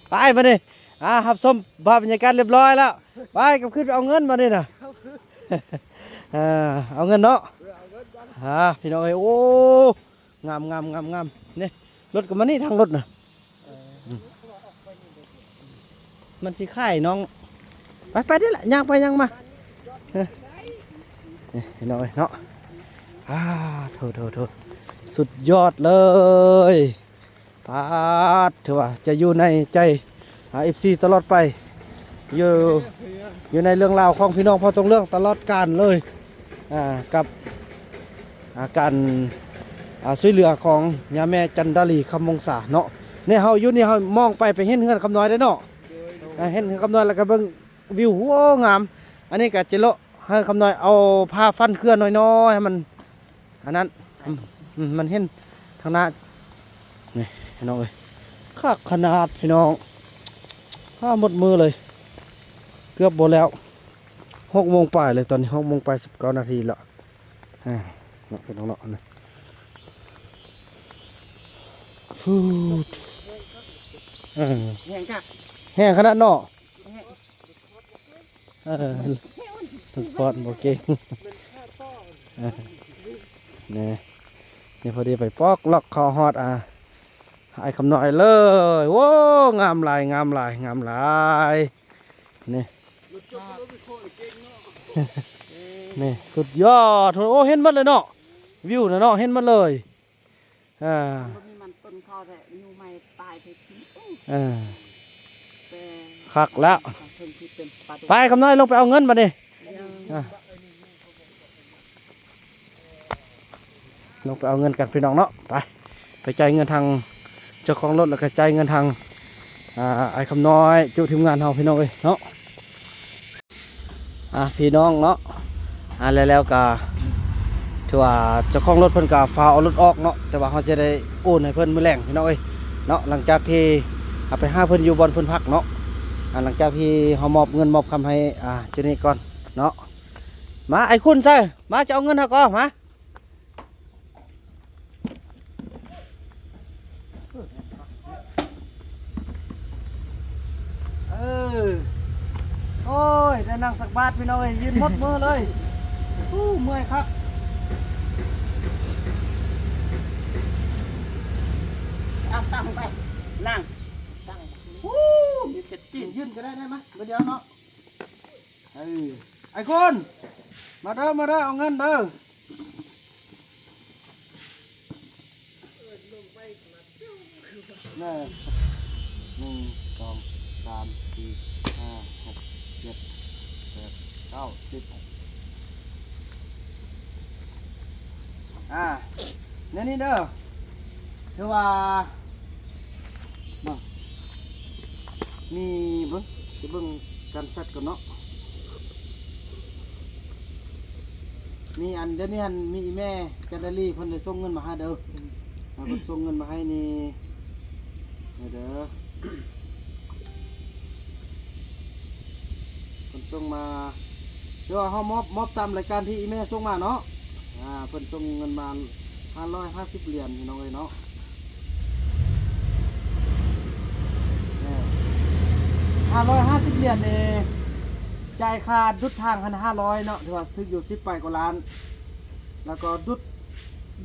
ໄປບາດນີ້ ອ່າ ຮັບຊົມພາບບັນຍາກາດລຽບຮ້ອຍແລ້ວ ໄປກັບຄືນໄປເອົາເງິນບາດນີ້ນະ ອ່າ ເອົາເງິນເນາະ ອ່າ ພີ່ນ້ອງເອີຍ ໂອ້ ງາມໆໆໆ ນີ້ ລົດກໍມານີ້ ທາງລົດນະ ເອີ ອືມ ມັນຊິຂາຍນ້ອງ ໄປໆ ນີ້ແຫຼະ ຍ່າງໄປຍ່າງມາ ເອີ ນີ້ພີ່ນ້ອງເອີຍເນາະ ອ່າ ໂທ້ໆໆ ສຸດຍອດເລີຍ ປາດ ຖືວ່າຈະຢູ່ໃນໃຈ ອ່າ ເອັຟຊີ ຕະຫຼອດໄປ ຢູ່ ຢູ່ໃນເລື່ອງລາວຂອງພີ່ນ້ອງເຜົ່າຕົງເລື່ອງຕະຫຼອດການເລີຍ ອ່າ ກັບ ອ່າ ການ ອ່າ ຊ່ວຍເຫຼືອຂອງຍາແມ່ຈັນດາລີ ຄຳວົງສາເນາະ ນີ້ເຮົາຢູ່ນີ້ ເຮົາມອງໄປ ໄປເຫັນເຮືອນຄຳນ້ອຍເດ້ເນາະ ອ່າ ເຫັນເຮືອນຄຳນ້ອຍ ແລ້ວກໍເບິ່ງວິວ ໂອ້ ງາມ ອັນນີ້ກໍຈະເລາະ ໃຫ້ຄຳນ້ອຍເອົາຜ້າຟັນເຄື່ອນ້ອຍໆ ໃຫ້ມັນ ອັນນັ້ນ ອືມ ມັນເຫັນທາງໜ້າ ນີ້ພີ່ນ້ອງເອີຍ ຄັກຂະໜາດພີ່ນ້ອງ ອ້າ ໝົດມື້ເລີຍ ເກືອບບໍ່ແລ້ວ ຫົກໂມງປາຍເລີຍ ຕອນນີ້ຫົກໂມງປາຍສິບເກົ້ານາທີແລ້ວ ອ່າ ເນາະ ພີ່ນ້ອງເນາະ ນີ້ ພຸດ ເອີ ແຮງຄັກ ແຮງຂະໜາດເນາະ ແຮງ ເອີ ມັນຟ້ອນບໍ່ເກັ່ງ ເອີ ນີ້ ນີ້ພໍດີໄປປອກລັອກເຂົ້າຮອດ ອ່າ ອ້າຍຄຳນ້ອຍເລີຍ. ໂອ້ ງາມຫຼາຍ ງາມຫຼາຍ ງາມຫຼາຍ ນີ້ ນີ້ ສຸດຍອດ. ໂອ້ ເຫັນໝົດເລີຍເນາະ ວິວນະເນາະ ເຫັນໝົດເລີຍ. ອ່າ ມັນບໍ່ມີມັນຕົ້ນເຂົາແທ້ ຢູ່ໃໝ່ຕາຍໄປ. ເອີ ແຕ່ຄັກແລ້ວ ເພິ່ນຊິເປັນປາດຸກ ໄປຄຳນ້ອຍ ລົງໄປເອົາເງິນບັດນີ້. ເອີ ອ່າ ລົງໄປເອົາເງິນກັນພີ່ນ້ອງເນາະ. ໄປ ໄປຈ່າຍເງິນທາງເຈົ້າຂອງລົດ ແລ້ວກໍຈ່າຍເງິນທາງ ອ່າ ອ້າຍຄຳນ້ອຍ ຈຸທີມງານເຮົາພີ່ນ້ອງເອີຍເນາະ. ອ່າ ພີ່ນ້ອງເນາະ ອ່າ ແລ້ວ ແລ້ວກໍຖືວ່າເຈົ້າຂອງລົດເພິ່ນກໍຟ້າວເອົາລົດອອກເນາະ ແຕ່ວ່າເຮົາຊິໄດ້ໂອນໃຫ້ເພິ່ນມື້ແລງພີ່ນ້ອງເອີຍເນາະ. ຫຼັງຈາກທີ່ເຮົາໄປຫາເພິ່ນຢູ່ບ່ອນເພິ່ນພັກເນາະ ອ່າ ຫຼັງຈາກທີ່ເຮົາມອບເງິນມອບຄຳໃຫ້ ອ່າ ເຈົ້ານີ້ກ່ອນເນາະ. ມາ ໄອ້ຄຸນໃສ່ ມາ ຈະເອົາເງິນເຮົາກໍມາ. ເອີ ໂອ້ຍ ໄດ້ນັ່ງຕັກບາດພີ່ນ້ອງເອີຍ ຢືນໝົດມືເລີຍ. ໂອ້ ເມື່ອຍຄັກ ເອົາຕັ້ງໄປ ນັ່ງ ຕັ້ງ ໂອ້ ມີແຕ່ຕີນ ຢືນກໍໄດ້ ໄດ້ມາ ບໍ່ດຽວເນາະ. ເອີ ໄອ້ຄຸນ ມາເດີ ມາເດີ ເອົາເງິນເດີ. ເອີ ໜຶ່ງ ໜຶ່ງ ສອງ ສາມ ສີ່ ຫ້າ ຫົກ ເຈັດ ແປດ ເກົ້າ ສິບ ອ່າ ແນວນີ້ເດີ ຄືວ່າ ເບິ່ງ ມີ ເບິ່ງ ຊິເບິ່ງການແຊັດກ່ອນເນາະ. ມີອັນ ດຽວນີ້ຫັ້ນ ມີອີ່ແມ່ຈັນດາລີ ເພິ່ນໄດ້ສົ່ງເງິນມາໃຫ້ເດີ. ອ່າ ເພິ່ນສົ່ງເງິນມາໃຫ້ນີ້ ນີ້ເດີ ເພິ່ນສົ່ງມາ ຄືວ່າເຮົາມອບ ມອບຕາມລາຍການທີ່ອີ່ແມ່ສົ່ງມາເນາະ. ອ່າ ເພິ່ນສົ່ງເງິນມາຫ້າຮ້ອຍຫ້າສິບຫຼຽນ ພີ່ນ້ອງເອີຍເນາະ. ແມ່ນ ຫ້າຮ້ອຍຫ້າສິບຫຼຽນນີ້ ຈ່າຍຄ່າດຸດທາງຫັ້ນຫ້າຮ້ອຍເນາະ ຖືວ່າຖືກຢູ່ສິບປາຍກວ່າລ້ານ ແລ້ວກໍດຸດ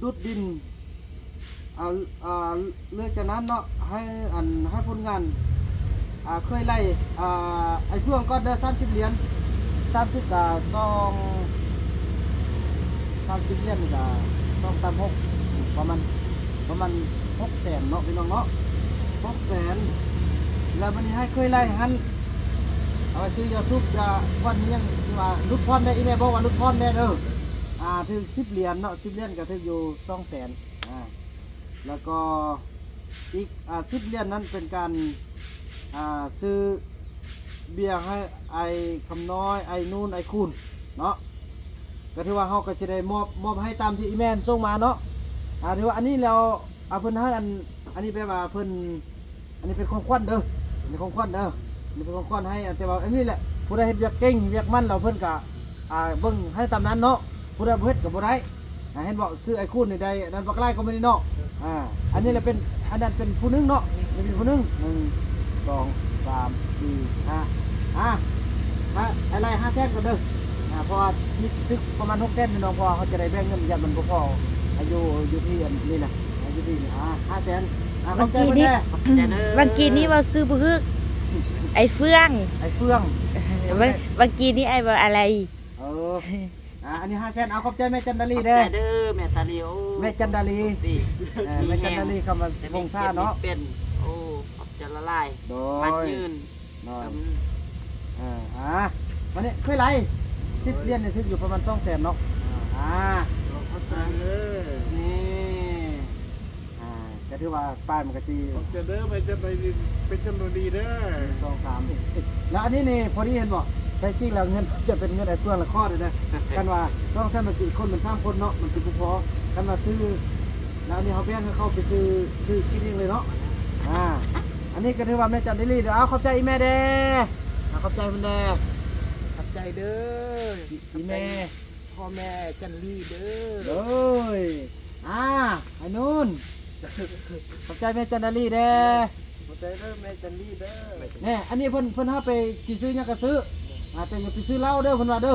ດຸດດິນ ອ່າ ອ່າ ເລີຍຈາກນັ້ນເນາະ ໃຫ້ອັນ ໃຫ້ຄົນງານ ອ່າ ເຄີຍໄລ່ ອ່າ ໄອ້ເຟືອງກ່ອນເດີ ສາມສິບຫຼຽນ ສາມສິບ ກະສອງ ສາມສິບຫຼຽນນີ້ກະສອງສາມຫົກ ປະມານ ປະມານຫົກແສນເນາະ ພີ່ນ້ອງເນາະ ຫົກແສນ. ແລ້ວບັດນີ້ໃຫ້ເຄີຍໄລ່ຫັ້ນ ເອົາໄປຊື້ຢາສູບ ຢາຄວັນ ອີ່ຫຍັງທີ່ວ່າຫຼຸດຜ່ອນແດ່ ອີ່ແມ່ບອກວ່າຫຼຸດຜ່ອນແດ່ເດີ ອ່າ ຖືກສິບຫຼຽນເນາະ ສິບຫຼຽນກະຖືກຢູ່ສອງແສນ ອ່າ ແລ້ວກໍອີກ ອ່າ ສິບຫຼຽນນັ້ນເປັນການ ອ່າ ຊື້ເບຍໃຫ້ອ້າຍຄຳນ້ອຍ ອ້າຍນູນ ອ້າຍຄູນເນາະ. ກໍຖືວ່າເຮົາກໍຊິໄດ້ມອບ ມອບໃຫ້ຕາມທີ່ອີ່ແມ່ນສົ່ງມາເນາະ. ອ່າ ຖືວ່າອັນນີ້ແລ້ວ ອ່າ ເພິ່ນໃຫ້ອັນ ອັນນີ້ແປວ່າເພິ່ນ ອັນນີ້ເປັນຂອງຂວັນເດີ ອັນນີ້ຂອງຂວັນເດີ ອັນນີ້ເປັນຂອງຂວັນໃຫ້ ແຕ່ວ່າອັນນີ້ແຫຼະ ຜູ້ໃດເຮັດວຽກເກັ່ງ ວຽກໝັ້ນແລ້ວເພິ່ນກະ ອ່າ ເບິ່ງໃຫ້ຕາມນັ້ນເນາະ ຜູ້ໃດບໍ່ເຮັດກໍບໍ່ໄດ້. ອ່າ ເຫັນບໍ່ ຄືໄອ້ຄູນນີ້ໄດ້ອັນນັ້ນບັກຫຼາຍກວ່າມື້ນີ້ເນາະ. ອ່າ ອັນນີ້ລະເປັນ ອັນນັ້ນເປັນຜູ້ໜຶ່ງເນາະ ນີ້ເປັນຜູ້ໜຶ່ງ ໜຶ່ງ ສອງ ສາມ ສີ່ ຫ້າ ອ່າ ໄອ້ໄລ່ຫ້າແສນກ່ອນເດີ. ອ່າ ເພາະວ່າມີຕຶກປະມານຫົກແສນພີ່ນ້ອງ ເພາະວ່າເຮົາຈະໄດ້ແບ່ງເງິນ ຢ້ານມັນບໍ່ພໍ ອາຍຸ ຢູ່ທີ່ອັນນີ້ນະ ອາ ຢູ່ທີ່ນີ້ ອ່າ ຫ້າແສນ. ອ່າ ຂອບໃຈເພິ່ນແດ່ ຂອບໃຈເດີ. ບາງກີນີ້ເວົ້າຊື່ບໍ່ຖືກ ໄອ້ເຟືອງ ໄອ້ເຟືອງ ບາງ ບາງກີນີ້ອ້າຍເວົ້າອາໄລ. ເອີ ອ່າ ອັນນີ້ຫ້າແສນ ເອົາ ຂອບໃຈແມ່ຈັນດາລີແດ່ ຂອບໃຈເດີແມ່ຕາລີ. ໂອ້ ແມ່ຈັນດາລີ ເອີ ແມ່ຈັນດາລີ ຄຳວ່າວົງສາເນາະ ແຕ່ແມ່ເຈັບເປັນ. ໂອ້ ຂອບໃຈຫຼາຍໆ ໂດຍ ໝັ້ນຍືນ ໂດຍ ອືມ ເອີ ອ່າ ບາດນີ້ເຄີຍໄລ່ ສິບຫຼຽນນີ້ຖືກຢູ່ປະມານສອງແສນເນາະ. ອ່າ ຂອບໃຈເດີ ນີ້ ອ່າ ກໍຖືວ່າປ້າຍມັນກໍຊິ ຂອບໃຈເດີ ໄປຈັນໄປ ໄປຈັນດາລີເດີ ໜຶ່ງ ສອງ ສາມ ແລ້ວອັນນີ້ນີ້ພໍດີເຫັນບໍ່? ແທ້ຈິງແລ້ວເງິນຈະເປັນເງິນໄອ້ເຟືອງລະຄອດເດີ ຄັນວ່າສອງແສນມັນຊິຄົນມັນສາມຄົນເນາະ ມັນຊິບໍ່ພໍ ຄັນວ່າຊື້ ແລ້ວອັນນີ້ເຮົາແບ່ງໃຫ້ເຂົາໄປຊື້ ຊື້ກິນເອງເລີຍເນາະ. ອ່າ ອັນນີ້ກໍຖືວ່າແມ່ຈັນດາລີເດີ. ເອົາ ຂອບໃຈອີ່ແມ່ແດ່ ເອົາ ຂອບໃຈເພິ່ນແດ່ ຂອບໃຈເດີ ອີ່ແມ່ ພໍ່ແມ່ຈັນລີເດີ. ໂດຍ ອ່າ ໄອ້ນູນ ເປັ ຂອບໃຈແມ່ຈັນດາລີແດ່. ຂອບໃຈເດີແມ່ຈັນດີເດີ. ແນ່ ອັນນີ້ເພິ່ນ ເພິ່ນໃຫ້ໄປຊິຊື້ຫຍັງກໍຊື້ ອ່າ ແຕ່ຢ່າໄປຊື້ເຫຼົ້າເດີ ເພິ່ນວ່າເດີ.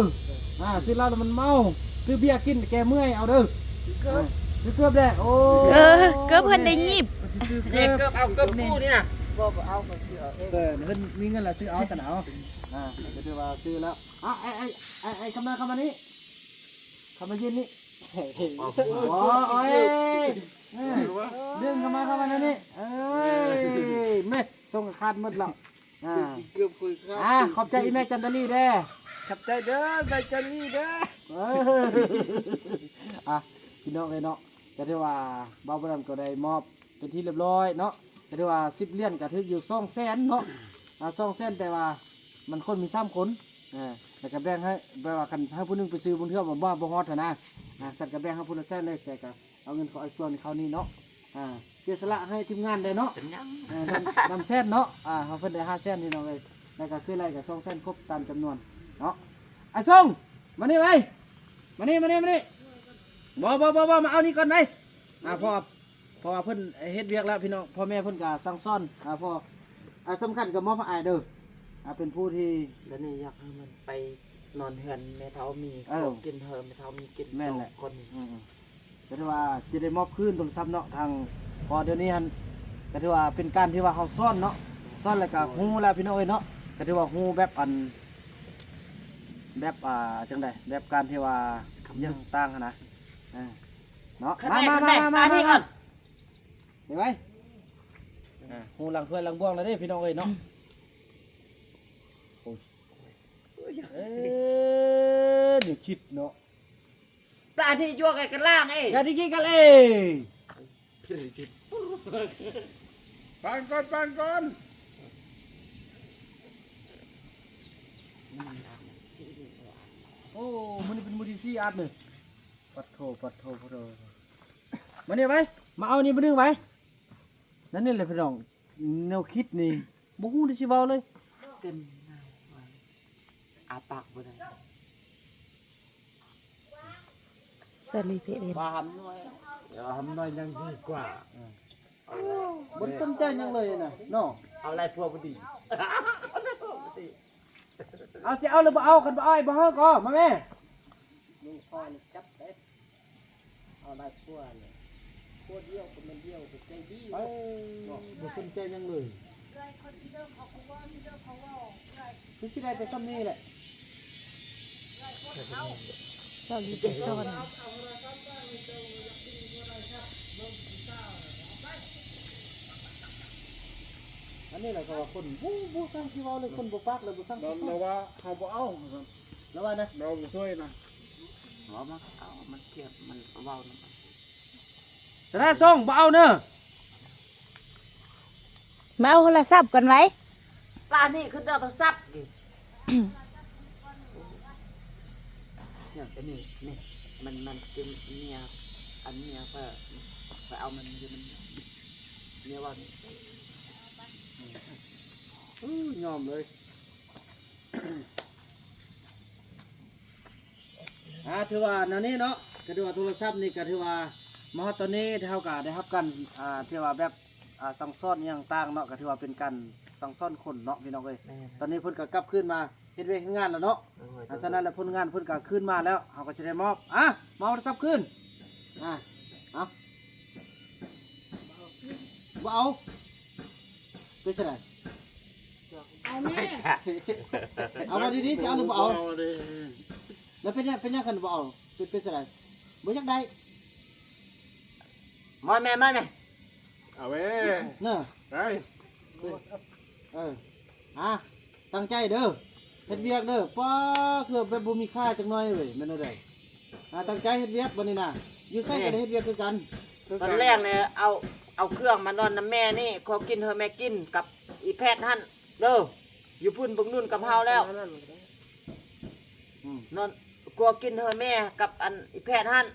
ອ່າ ຊື້ເຫຼົ້າແລ້ວມັນເມົາ ຊື້ເບຍກິນແກ້ເມື່ອຍເອົາເດີ. ຊື້ເກີບ ອ່າ ຊື້ເກີບແດ່. ໂອ້ ເອີ ເກີບເພິ່ນໄດ້ຫຍິບ ເພິ່ນຊິຊື້ເກີບ ເກີບ ເອົາເກີບປູນີ້ນະ. ບໍ່ ບໍ່ເອົາ ຂ້ອຍຊື້ເອົາເອງ. ເອີ ເພິ່ນມີເງິນແລ້ວຊື້ເອົາຊັ້ນເອົາ. ອ່າ ກໍຖືວ່າຊື້ແລ້ວ. ອ່າ ໄອ້ ໄອ້ ໄອ້ ໄອ້ ຄຳນາ ເຂົ້າມານີ້ ເຂົ້າມາຢືນນີ້. ໂອ້ຍ ເອີ ດຶງເຂົ້າມາ ເຂົ້າມາແນວນີ້. ເອີຍ ແມ່ ສົ່ງຂາດໝົດແລ້ວ. ອ່າ ເກືອບຄຸຍຄັບ. ອ່າ ຂອບໃຈອີແມ່ຈັນດາລີແດ່. ຂອບໃຈເດີແມ່ຈັນດາລີເດີ. ເອີ ອ່ະ ພີ່ນ້ອງເອີຍເນາະ ກໍຖືວ່າບ່າວບຸນນຳກໍໄດ້ມອບເປັນທີ່ຮຽບຮ້ອຍເນາະ ກໍຖືວ່າສິບຫຼຽນກໍຖືກຢູ່ສອງແສນເນາະ. ອ່າ ສອງແສນ ແຕ່ວ່າມັນຄົນມີສາມຄົນ ອ່າ ແລ້ວກໍແບ່ງໃຫ້ ແບບວ່າຄັນໃຫ້ຜູ້ໜຶ່ງໄປຊື້ ບາງເທື່ອບໍ່ ບໍ່ຮອດຫັ້ນນະ. ອ່າ ສັນກໍແບ່ງໃຫ້ຜູ້ລະແສນເລີຍ ແຕ່ກໍ ເອົາເງິນຂອງອ້າຍເຟືອງນີ້ເຂົ້ານີ້ເນາະ. ອ່າ ເສຍສະຫຼະໃຫ້ທີມງານໄດ້ເນາະ ເປັນຫຍັງ ເອີ ນຳ ນຳແສນເນາະ. ອ່າ ເຮົາເພິ່ນໄດ້ຫ້າແສນພີ່ນ້ອງເອີຍ ແລ້ວກໍຄືໄລ່ກໍສອງແສນຄົບຕາມຈຳນວນເນາະ. ອ້າຍຊົງ ມານີ້ໄວ້ ມານີ້ ມານີ້ ມານີ້. ບໍ່ ບໍ່ ບໍ່ ບໍ່ ມາເອົານີ້ກ່ອນໄວ້. ອ່າ ເພາະ ເພາະວ່າເພິ່ນເຮັດວຽກແລ້ວພີ່ນ້ອງ ພໍ່ແມ່ເພິ່ນກໍສັ່ງສອນ. ອ່າ ເພາະ ອ່າ ສຳຄັນກໍມອບໃຫ້ອ້າຍເດີ. ອ່າ ເປັນຜູ້ທີ່ ແລ້ວນີ້ຢາກໃຫ້ມັນໄປນອນເຮືອນແມ່ເຖົ້າມີ ເອີ ພວກກິນເຮີ ແມ່ເຖົ້າມີກິນ ແມ່ນແຫຼະ ສອງຄົນ. ອືມໆ ກໍຖືວ່າຊິໄດ້ມອບຄືນໂທລະສັບເນາະ ທາງ ເພາະດຽວນີ້ຫັ້ນ ກໍຖືວ່າເປັນການທີ່ວ່າເຮົາສອນເນາະ ສອນແລ້ວກໍຮູ້ແລ້ວພີ່ນ້ອງເອີຍເນາະ. ກໍຖືວ່າຮູ້ແບບອັນ ແບບ ອ່າ ຈັ່ງໃດ ແບບການທີ່ວ່າຫຍັງຕ່າງຫັ້ນນະ ເອີ ເນາະ. ມາ ມາ ມາ ມາ ມາ ມາ ໄປໄວ້ ອ່າ ຮູ້ຫຼັງຖ້ວຍຫຼັງບ່ວງແລ້ວເດ້ພີ່ນ້ອງເອີຍເນາະ. ໂອ້ຍ ເອີ ນີ້ຄິດເນາະ. ປາທີ່ຢວກໃຫ້ກັນລ້າງເອ ຢ່າໄດ້ກິນກັນເອ. ປານກ່ອນ ປານກ່ອນ. ໂອ້ ມື້ນີ້ເປັນມື້ທີສີ່ອັດນີ້. ປັດໂທ ປັດໂທ ປັດໂທ. ມານີ້ໄວ້ ມາເອົານີ້ມື້ໜຶ່ງໄວ້. ນັ້ນນີ້ແຫຼະພີ່ນ້ອງ ແນວຄິດນີ້ ບໍ່ຮູ້ຊິເວົ້າເລີຍ ເຕັມໜ້າ ອາປາກບໍ່ໄດ້. ສາລີພີເອັນ ວ່າຫຳໜ້ອຍ ເອີ ຫຳໜ້ອຍຍັງດີກວ່າ. ເອີ ບໍ່ໄດ້ສົນໃຈຫຍັງເລີຍນະເນາະ. ເອົາຫຼາຍພວກບໍ່ດີ ເອົາຫຼາຍພວກບໍ່ດີ. ເອົາ ຊິເອົາຫຼືບໍ່ເອົາ? ຄັນບໍ່ເອົາ ບໍ່ເອົາກໍມາແມ່. ລຸງພອນຈັບເດ້. ເອົາຫຼາຍຜົວນີ້ ຜົວດຽວກໍແມ່ນດຽວ ກໍໃຈດີ. ເອີ ບໍ່ສົນໃຈຫຍັງເລີຍ. ຄືຊິໄດ້ແຕ່ສ່ຳນີ້ແຫຼະ. ເຈົ້າຢູ່ແຕ່ສອນ. ອັນນີ້ແຫຼະ ເຂົາວ່າຄົນບໍ່ ບໍ່ຊ່າງຊິເວົ້າເລີຍ ຄົນບໍ່ປາກເລີຍ ບໍ່ຊ່າງຊິເວົ້າ. ລາວວ່າເຮົາບໍ່ເອົາ ວ່າຊັ້ນ. ລາວວ່ານະ ລາວບໍ່ຊ່ວຍນະ. ເວົ້າມາ ເອົາ ມັນກຽດ ມັນເວົ້ານຳ. ສະນະສົ່ງ ບໍ່ເອົາເນີ. ມາເອົາໂທລະສັບກ່ອນໄວ. ປານນີ້ຄືໂທລະສັບນີ້. ນີ້ ອັນນີ້ ນີ້ ມັນ ມັນເປັນເມຍ ອັນເມຍຂ້ອຍ ຂ້ອຍເອົາມັນຢູ່ນຳເມຍ ເມຍວ່ານີ້. ອື ຍອມເລີຍ. ອ່າ ຖືວ່າແນວນີ້ເນາະ ກໍຖືວ່າໂທລະສັບນີ້ກໍຖືວ່າມາຮອດຕອນນີ້ ເຮົາກໍໄດ້ຮັບການ ອ່າ ຖືວ່າແບບ ອ່າ ສັ່ງສອນອີ່ຫຍັງຕ່າງເນາະ ກໍຖືວ່າເປັນການສັ່ງສອນຄົນເນາະ ພີ່ນ້ອງເອີຍ. ແມ່ນ. ຕອນນີ້ເພິ່ນກໍກັບຄືນມາເຮັດວຽກເຮັດງານແລ້ວເນາະ. ໂດຍ. ອ່າ ສະນັ້ນແລ້ວ ຜົນງານເພິ່ນກໍຄືນມາແລ້ວ ເຮົາກໍຊິໄດ້ມອບ ອ່າ ມາໂທລະສັບຄືນ. ອ່າ ເອົາ ບໍ່ເອົາ ເປັນຈັ່ງໃດ? ເອົາແມ່. ເອົາ ເອົາດີໆ ຊິເອົາຫຼືບໍ່ເອົາ? ເອົາເດ້. ແລ້ວເປັນຫຍັງ ເປັນຫຍັງຄັນບໍ່ເອົາ? ເປັນ ເປັນຈັ່ງໃດ? ບໍ່ຢາກໄດ້. ມາແມ່ ມາແມ່. ເອົາແມ່. ເນາະ. ໄດ້. ເອີ ອ່າ ຕັ້ງໃຈເດີ ເຮັດວຽກເດີ. ປ້າ ຄືແບບບໍ່ມີຄ່າຈັກໜ້ອຍເວີຍ ແມ່ນແນວໃດ? ອ່າ ຕັ້ງໃຈເຮັດວຽກບັດນີ້ນະ ຢູ່ໃສກໍໄດ້ເຮັດວຽກຄືກັນ. ຕອນແລກນີ້ ເອົາ ເອົາເຄື່ອງມານອນນຳແມ່ນີ້ ຂໍກິນເຮີແມ່ກິນກັບອີແພດຫັ້ນເດີ ຢູ່ພຸ້ນເບິ່ງນຸ່ນກັບເຮົາແລ້ວ. ອືມ ນອນ ຂໍກິນເຮີແມ່ກັບອັນອີແພດຫັ້ນ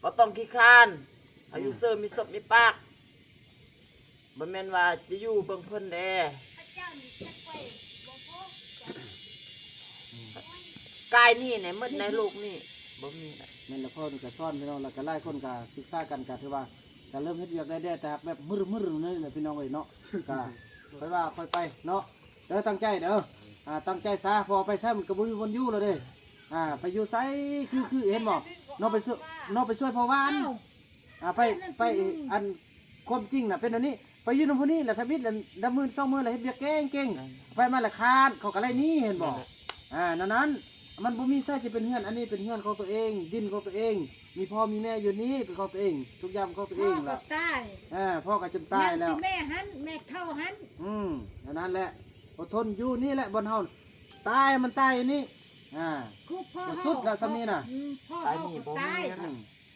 ບໍ່ຕ້ອງຂີ້ຄ້ານ ເຮົາຢູ່ເຊີມີສົບມີປາກ. ບໍ່ແມ່ນວ່າຈະຢູ່ເບິ່ງເພິ່ນເດ້. ກາຍນີ້ໃນໝົດໃນໂລກນີ້ບໍ່ມີລະ. ແມ່ນລະ ພໍ່ນີ້ກໍສອນພີ່ນ້ອງ ແລ້ວກໍຫຼາຍຄົນກໍສຶກສາກັນ ກໍຖືວ່າ ກໍເລີ່ມເຮັດວຽກໄດ້ແດ່ ແຕ່ຫາກແບບມຶດໆ ນີ້ແຫຼະພີ່ນ້ອງເອີຍເນາະ. ກໍຄ່ອຍວ່າຄ່ອຍໄປເນາະ ເດີ ຕັ້ງໃຈເດີ ອ່າ ຕັ້ງໃຈຊະ ເພາະວ່າໄປໃສມັນກໍບໍ່ມີບ່ອນຢູ່ແລ້ວເດ້. ອ່າ ໄປຢູ່ໃສ ຄື ຄື ເຫັນບໍ່ ນ້ອງໄປຊ່ວຍ ນ້ອງໄປຊ່ວຍພໍ່ຫວານ. ອ່າ ໄປ ໄປ ອັນ ຄວາມຈິງນະເປັນອັນນີ້ ໄປຢູ່ນຳຜູ້ນີ້ລະ ທຳອິດລະ ດຳມື້ສອງມື້ລະ ເຮັດວຽກເກັ່ງໆ ໄປມາລະຄ້ານ ເຂົາກໍໄລ່ໜີ ເຫັນບໍ່? ນັ້ນແຫຼະ ອ່າ ນັ້ນໆ ມັນບໍ່ມີໃສຈະເປັນເຮືອນ ອັນນີ້ເປັນເຮືອນຂອງຕົວເອງ ດິນຂອງຕົວເອງ ມີພໍ່ມີແມ່ຢູ່ນີ້ເປັນຂອງຕົວເອງ ທຸກຢ່າງຂອງຕົວເອງລະ ຕາຍ ເອີ ພໍ່ກໍຈົນຕາຍແລ້ວ ແມ່ຫັ້ນ ແມ່ເຖົ້າຫັ້ນ ອືມ ນັ້ນແຫຼະ ອົດທົນຢູ່ນີ້ແຫຼະ ບ່ອນເຮົາຕາຍມັນຕາຍຢູ່ນີ້ ອ່າ ຄືພໍ່ເຮົາສຸດລະ ສ່ຳນີ້ນະ ອືມ ພໍ່ເຮົາກໍຕາຍ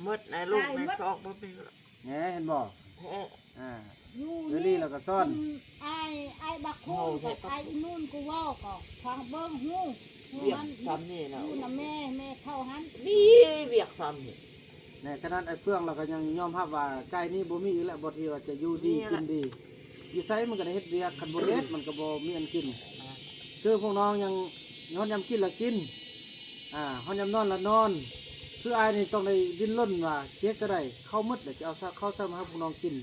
ໝົດໃນລູກໃນຊອກບໍ່ມີລະ ແນ່ ເຫັນບໍ່? ແທ້ ອ່າ ຢູ່ນີ້ລະກໍຊ້ອນ ອ້າຍ ອ້າຍບັກໂຄງກັບອ້າຍອີນູນກໍເວົ້າ ກໍຟັງເບິ່ງຮູ້ ວຽກສ່ຳນີ້ນະ ຢູ່ນຳແມ່ ແມ່ເຖົ້າຫັ້ນ ມີວຽກສ່ຳນີ້. ແນ່ ຂະໜາດອ້າຍເຟືອງລະກໍຍັງຍອມຮັບວ່າ ໃກ້ນີ້ບໍ່ມີອີກແລ້ວ ບໍ່ທີ່ວ່າຈະຢູ່ດີກິນດີ ຢູ່ໃສມັນກໍໄດ້ເຮັດວຽກ ຄັນບໍ່ເຮັດມັນກໍບໍ່ມີອັນກິນ. ຄືພວກນ້ອງຍັງຮອດຍາມກິນລະກິນ ອ່າ ຮອດຍາມນອນລະນອນ. ຄືອ້າຍນີ້ຕ້ອງໄດ້ດີ້ນລົນວ່າເຮັດຈັ່ງໃດ ເຂົ້າໝົດແລ້ວຈະເອົາເຂົ້າໃສ່ມາໃຫ້ພວກນ້ອງກິນ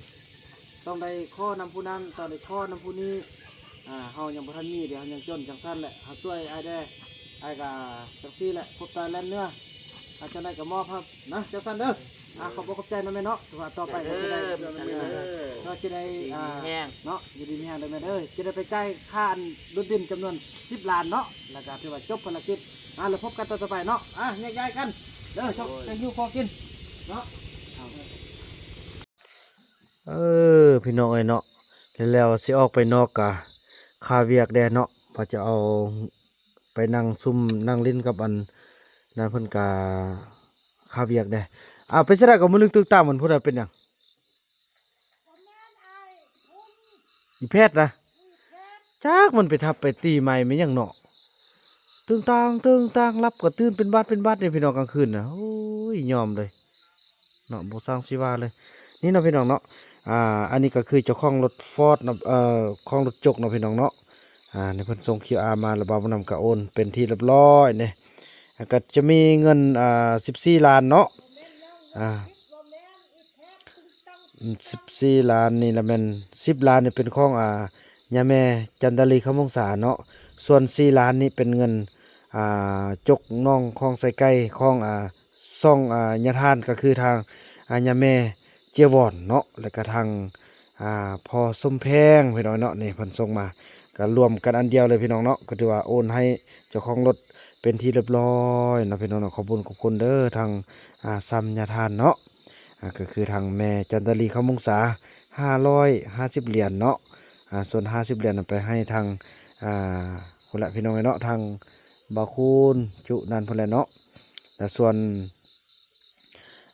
ຕ້ອງໄດ້ຂໍນຳຜູ້ນັ້ນ ຕ້ອງໄດ້ຂໍນຳຜູ້ນີ້. ອ່າ ເຮົາຍັງບໍ່ທັນມີເດ ເຮົາຍັງຈົນ ຈັ່ງຊັ້ນແຫຼະ ເຮົາຊ່ວຍອ້າຍແດ່ ອ້າຍກໍຈັ່ງຊີ້ແຫຼະ ຄົບຕາແລ່ນເນື້ອ ອ່າ ຈັ່ງໃດກໍມອບໃຫ້ນະ ຈັ່ງຊັ້ນເດີ. ອ່າ ຂອບອົກຂອບໃຈນຳແມ່ເນາະ ຖືວ່າຕໍ່ໄປກໍຈະໄດ້ ເອີ ເນາະ ຈະໄດ້ ອ່າ ແຮງເນາະ ຢູ່ດີມີແຮງເດີແມ່ເດີ ຈະໄດ້ໄປຈ່າຍຄ່າອັນຫຼຸດດິນຈຳນວນສິບລ້ານເນາະ ແລ້ວກໍຖືວ່າຈົບພາລະກິດ. ອ່າ ແລ້ວພົບກັນຕອນຕໍ່ໄປເນາະ ອ່າ ແຍກຍ້າຍກັນເດີ ໂອ້ຍ ຈະຫິວຂໍກິນເນາະ. ເອີ ພີ່ນ້ອງເອີຍເນາະ ແລ້ວຊິອອກໄປນອກກະຄາວຽກແດ່ເນາະ ວ່າຈະເອົາໄປນັ່ງຊຸມນັ່ງຫຼິ້ນກັບອັນນັ້ນ ເພິ່ນກະຄາວຽກແດ່. ອ້າວ ເປັນຈັ່ງໃດກໍມື້ລຶກຕຶກຕາມັນຜູ້ໃດເປັນຫຍັງ? ອີແພດນະ ຈັກມັນໄປທັບໄປຕີໄມ້ແມ່ນຫຍັງເນາະ ຕຶງຕາງຕຶງຕາງ ຫຼັບກໍຕື່ນເປັນບາດເປັນບາດເດ້ພີ່ນ້ອງ ກາງຄືນນະ. ໂອ້ຍ ຍອມເລີຍ ເນາະ ບໍ່ຊ່າງຊິວ່າເລີຍ. ນີ້ເນາະພີ່ນ້ອງເນາະ ອ່າ ອັນນີ້ກໍຄືເຈົ້າຂອງລົດຟອດເນາະ ເອີ ຂອງລົດຈົກເນາະພີ່ນ້ອງເນາະ. ອ່າ ນີ້ເພິ່ນສົ່ງຄິວອາມາ ແລ້ວບ່າວບຸນນຳກໍໂອນເປັນທີ່ລຽບຮ້ອຍເດ້. ອ່າ ກໍຈະມີເງິນ ອ່າ ສິບສີ່ລ້ານເນາະ ອ່າ ອືມ ສິບສີ່ລ້ານນີ້ລະແມ່ນ ສິບລ້ານນີ້ເປັນຂອງ ອ່າ ຍາແມ່ຈັນດາລີ ຄຳວົງສາເນາະ. ສ່ວນສີ່ລ້ານນີ້ເປັນເງິນ ອ່າ ຈົກໜອງຂອງໄຊໄກ່ຂອງ ອ່າ ຊ່ອງ ອ່າ ຍາທ່ານ ກໍຄືທາງ ອ່າ ຍາແມ່ເຈຍວອນເນາະ ແລ້ວກໍທາງ ອ່າ ພໍ່ສົມແພງ ພີ່ນ້ອງເນາະ. ນີ້ເພິ່ນສົ່ງມາ ກໍລວມກັນອັນດຽວເລີຍພີ່ນ້ອງເນາະ. ກໍຖືວ່າໂອນໃຫ້ເຈົ້າຂອງລົດເປັນທີ່ລຽບຮ້ອຍເນາະ ພີ່ນ້ອງເນາະ. ຂອບຄຸນ ຂອບຄຸນເດີ ທາງ ອ່າ ຊຳຍາທ່ານເນາະ ອ່າ ກໍຄືທາງແມ່ຈັນດາລີ ຄຳວົງສາ ຫ້າຮ້ອຍຫ້າສິບຫຼຽນເນາະ. ອ່າ ສ່ວນຫ້າສິບຫຼຽນນັ້ນໄປໃຫ້ທາງ ອ່າ ພຸ້ນລະພີ່ນ້ອງເອີຍເນາະ ທາງບ່າວຄູນຈຸນັ້ນພຸ້ນແຫຼະເນາະ. ແລະ ສ່ວນ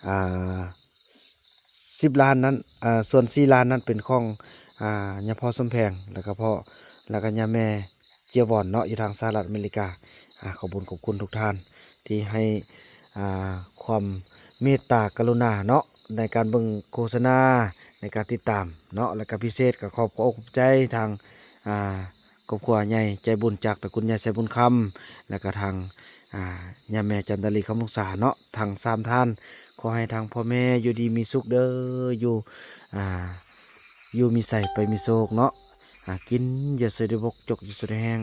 ອ່າ ສິບລ້ານນັ້ນ ອ່າ ສ່ວນສີ່ລ້ານນັ້ນເປັນຂອງ ອ່າ ຍາພໍ່ສົມແພງ ແລ້ວກໍພໍ່ ແລ້ວກໍຍາແມ່ ເຈຍວອນເນາະ ຢູ່ທາງສະຫະລັດອາເມລິກາ. ອ່າ ຂອບຄຸນ ຂອບຄຸນທຸກທ່ານທີ່ໃຫ້ ອ່າ ຄວາມເມດຕາກະລຸນາເນາະ ໃນການເບິ່ງໂຄສະນາ ໃນການຕິດຕາມເນາະ. ແລ້ວກໍພິເສດກໍຂອບ ຂອບອົກຂອບໃຈທາງ ອ່າ ຄອບຄົວໃຫຍ່ໃຈບຸນຈາກຕະກຸນໃຫຍ່ໄຊບຸນຄຳ ແລ້ວກໍທາງ ອ່າ ຍາແມ່ຈັນດາລີ ຄຳວົງສາເນາະ ທັງສາມທ່ານ. ຂໍໃຫ້ທາງພໍ່ແມ່ຢູ່ດີມີສຸກເດີ ຢູ່ ອ່າ ຢູ່ມີໄຊໄປມີໂຊກເນາະ. ຫາກິນຢ່າເສຍດ້ວຍບົກ ຈົກຢ່າເສຍດ້ວຍແຫ້ງ.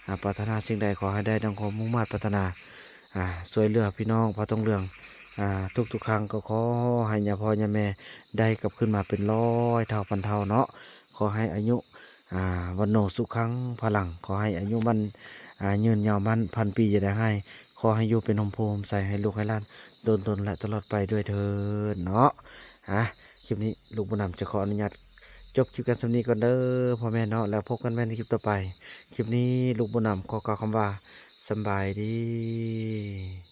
ອາ ປາດຖະໜາສິ່ງໃດຂໍໃຫ້ໄດ້ດັ່ງຄວາມມຸ່ງມາດປາດຖະໜາ. ອາ ຊ່ວຍເຫຼືອພີ່ນ້ອງພາຕົງເຫຼືອງ ອາ ທຸກໆຄັ້ງກໍຂໍໃຫ້ຍາພໍ່ຍາແມ່ໄດ້ກັບຄືນມາເປັນຮ້ອຍເທົ່າພັນເທົ່າເນາະ. ຂໍໃຫ້ອາຍຸ ອາ ວັນໂນສຸຂັງພະລັງ ຂໍໃຫ້ອາຍຸໝັ້ນ ອາ ຍືນຍາວໝັ້ນພັນປີຢ່າໄດ້ຫາຍ. ຂໍໃຫ້ຢູ່ເປັນຮົ່ມໂພຮົ່ມໄຊໃຫ້ລູກໃຫ້ຫຼານດົນໆ ແລະ ຕະຫຼອດໄປດ້ວຍເທີ້ນເນາະ. ອາ ຄລິບນີ້ລູກບຸນນຳຈະຂໍອະນຸຍາດ ຈົບຄລິບກັນສ່ຳນີ້ກ່ອນເດີພໍ່ແມ່ເນາະ ແລ້ວພົບກັນໃໝ່ໃນຄລິບຕໍ່ໄປ. ຄລິບນີ້ລູກບຸນນຳຂໍກ່າວຄຳວ່າ ສຳບາຍດີ.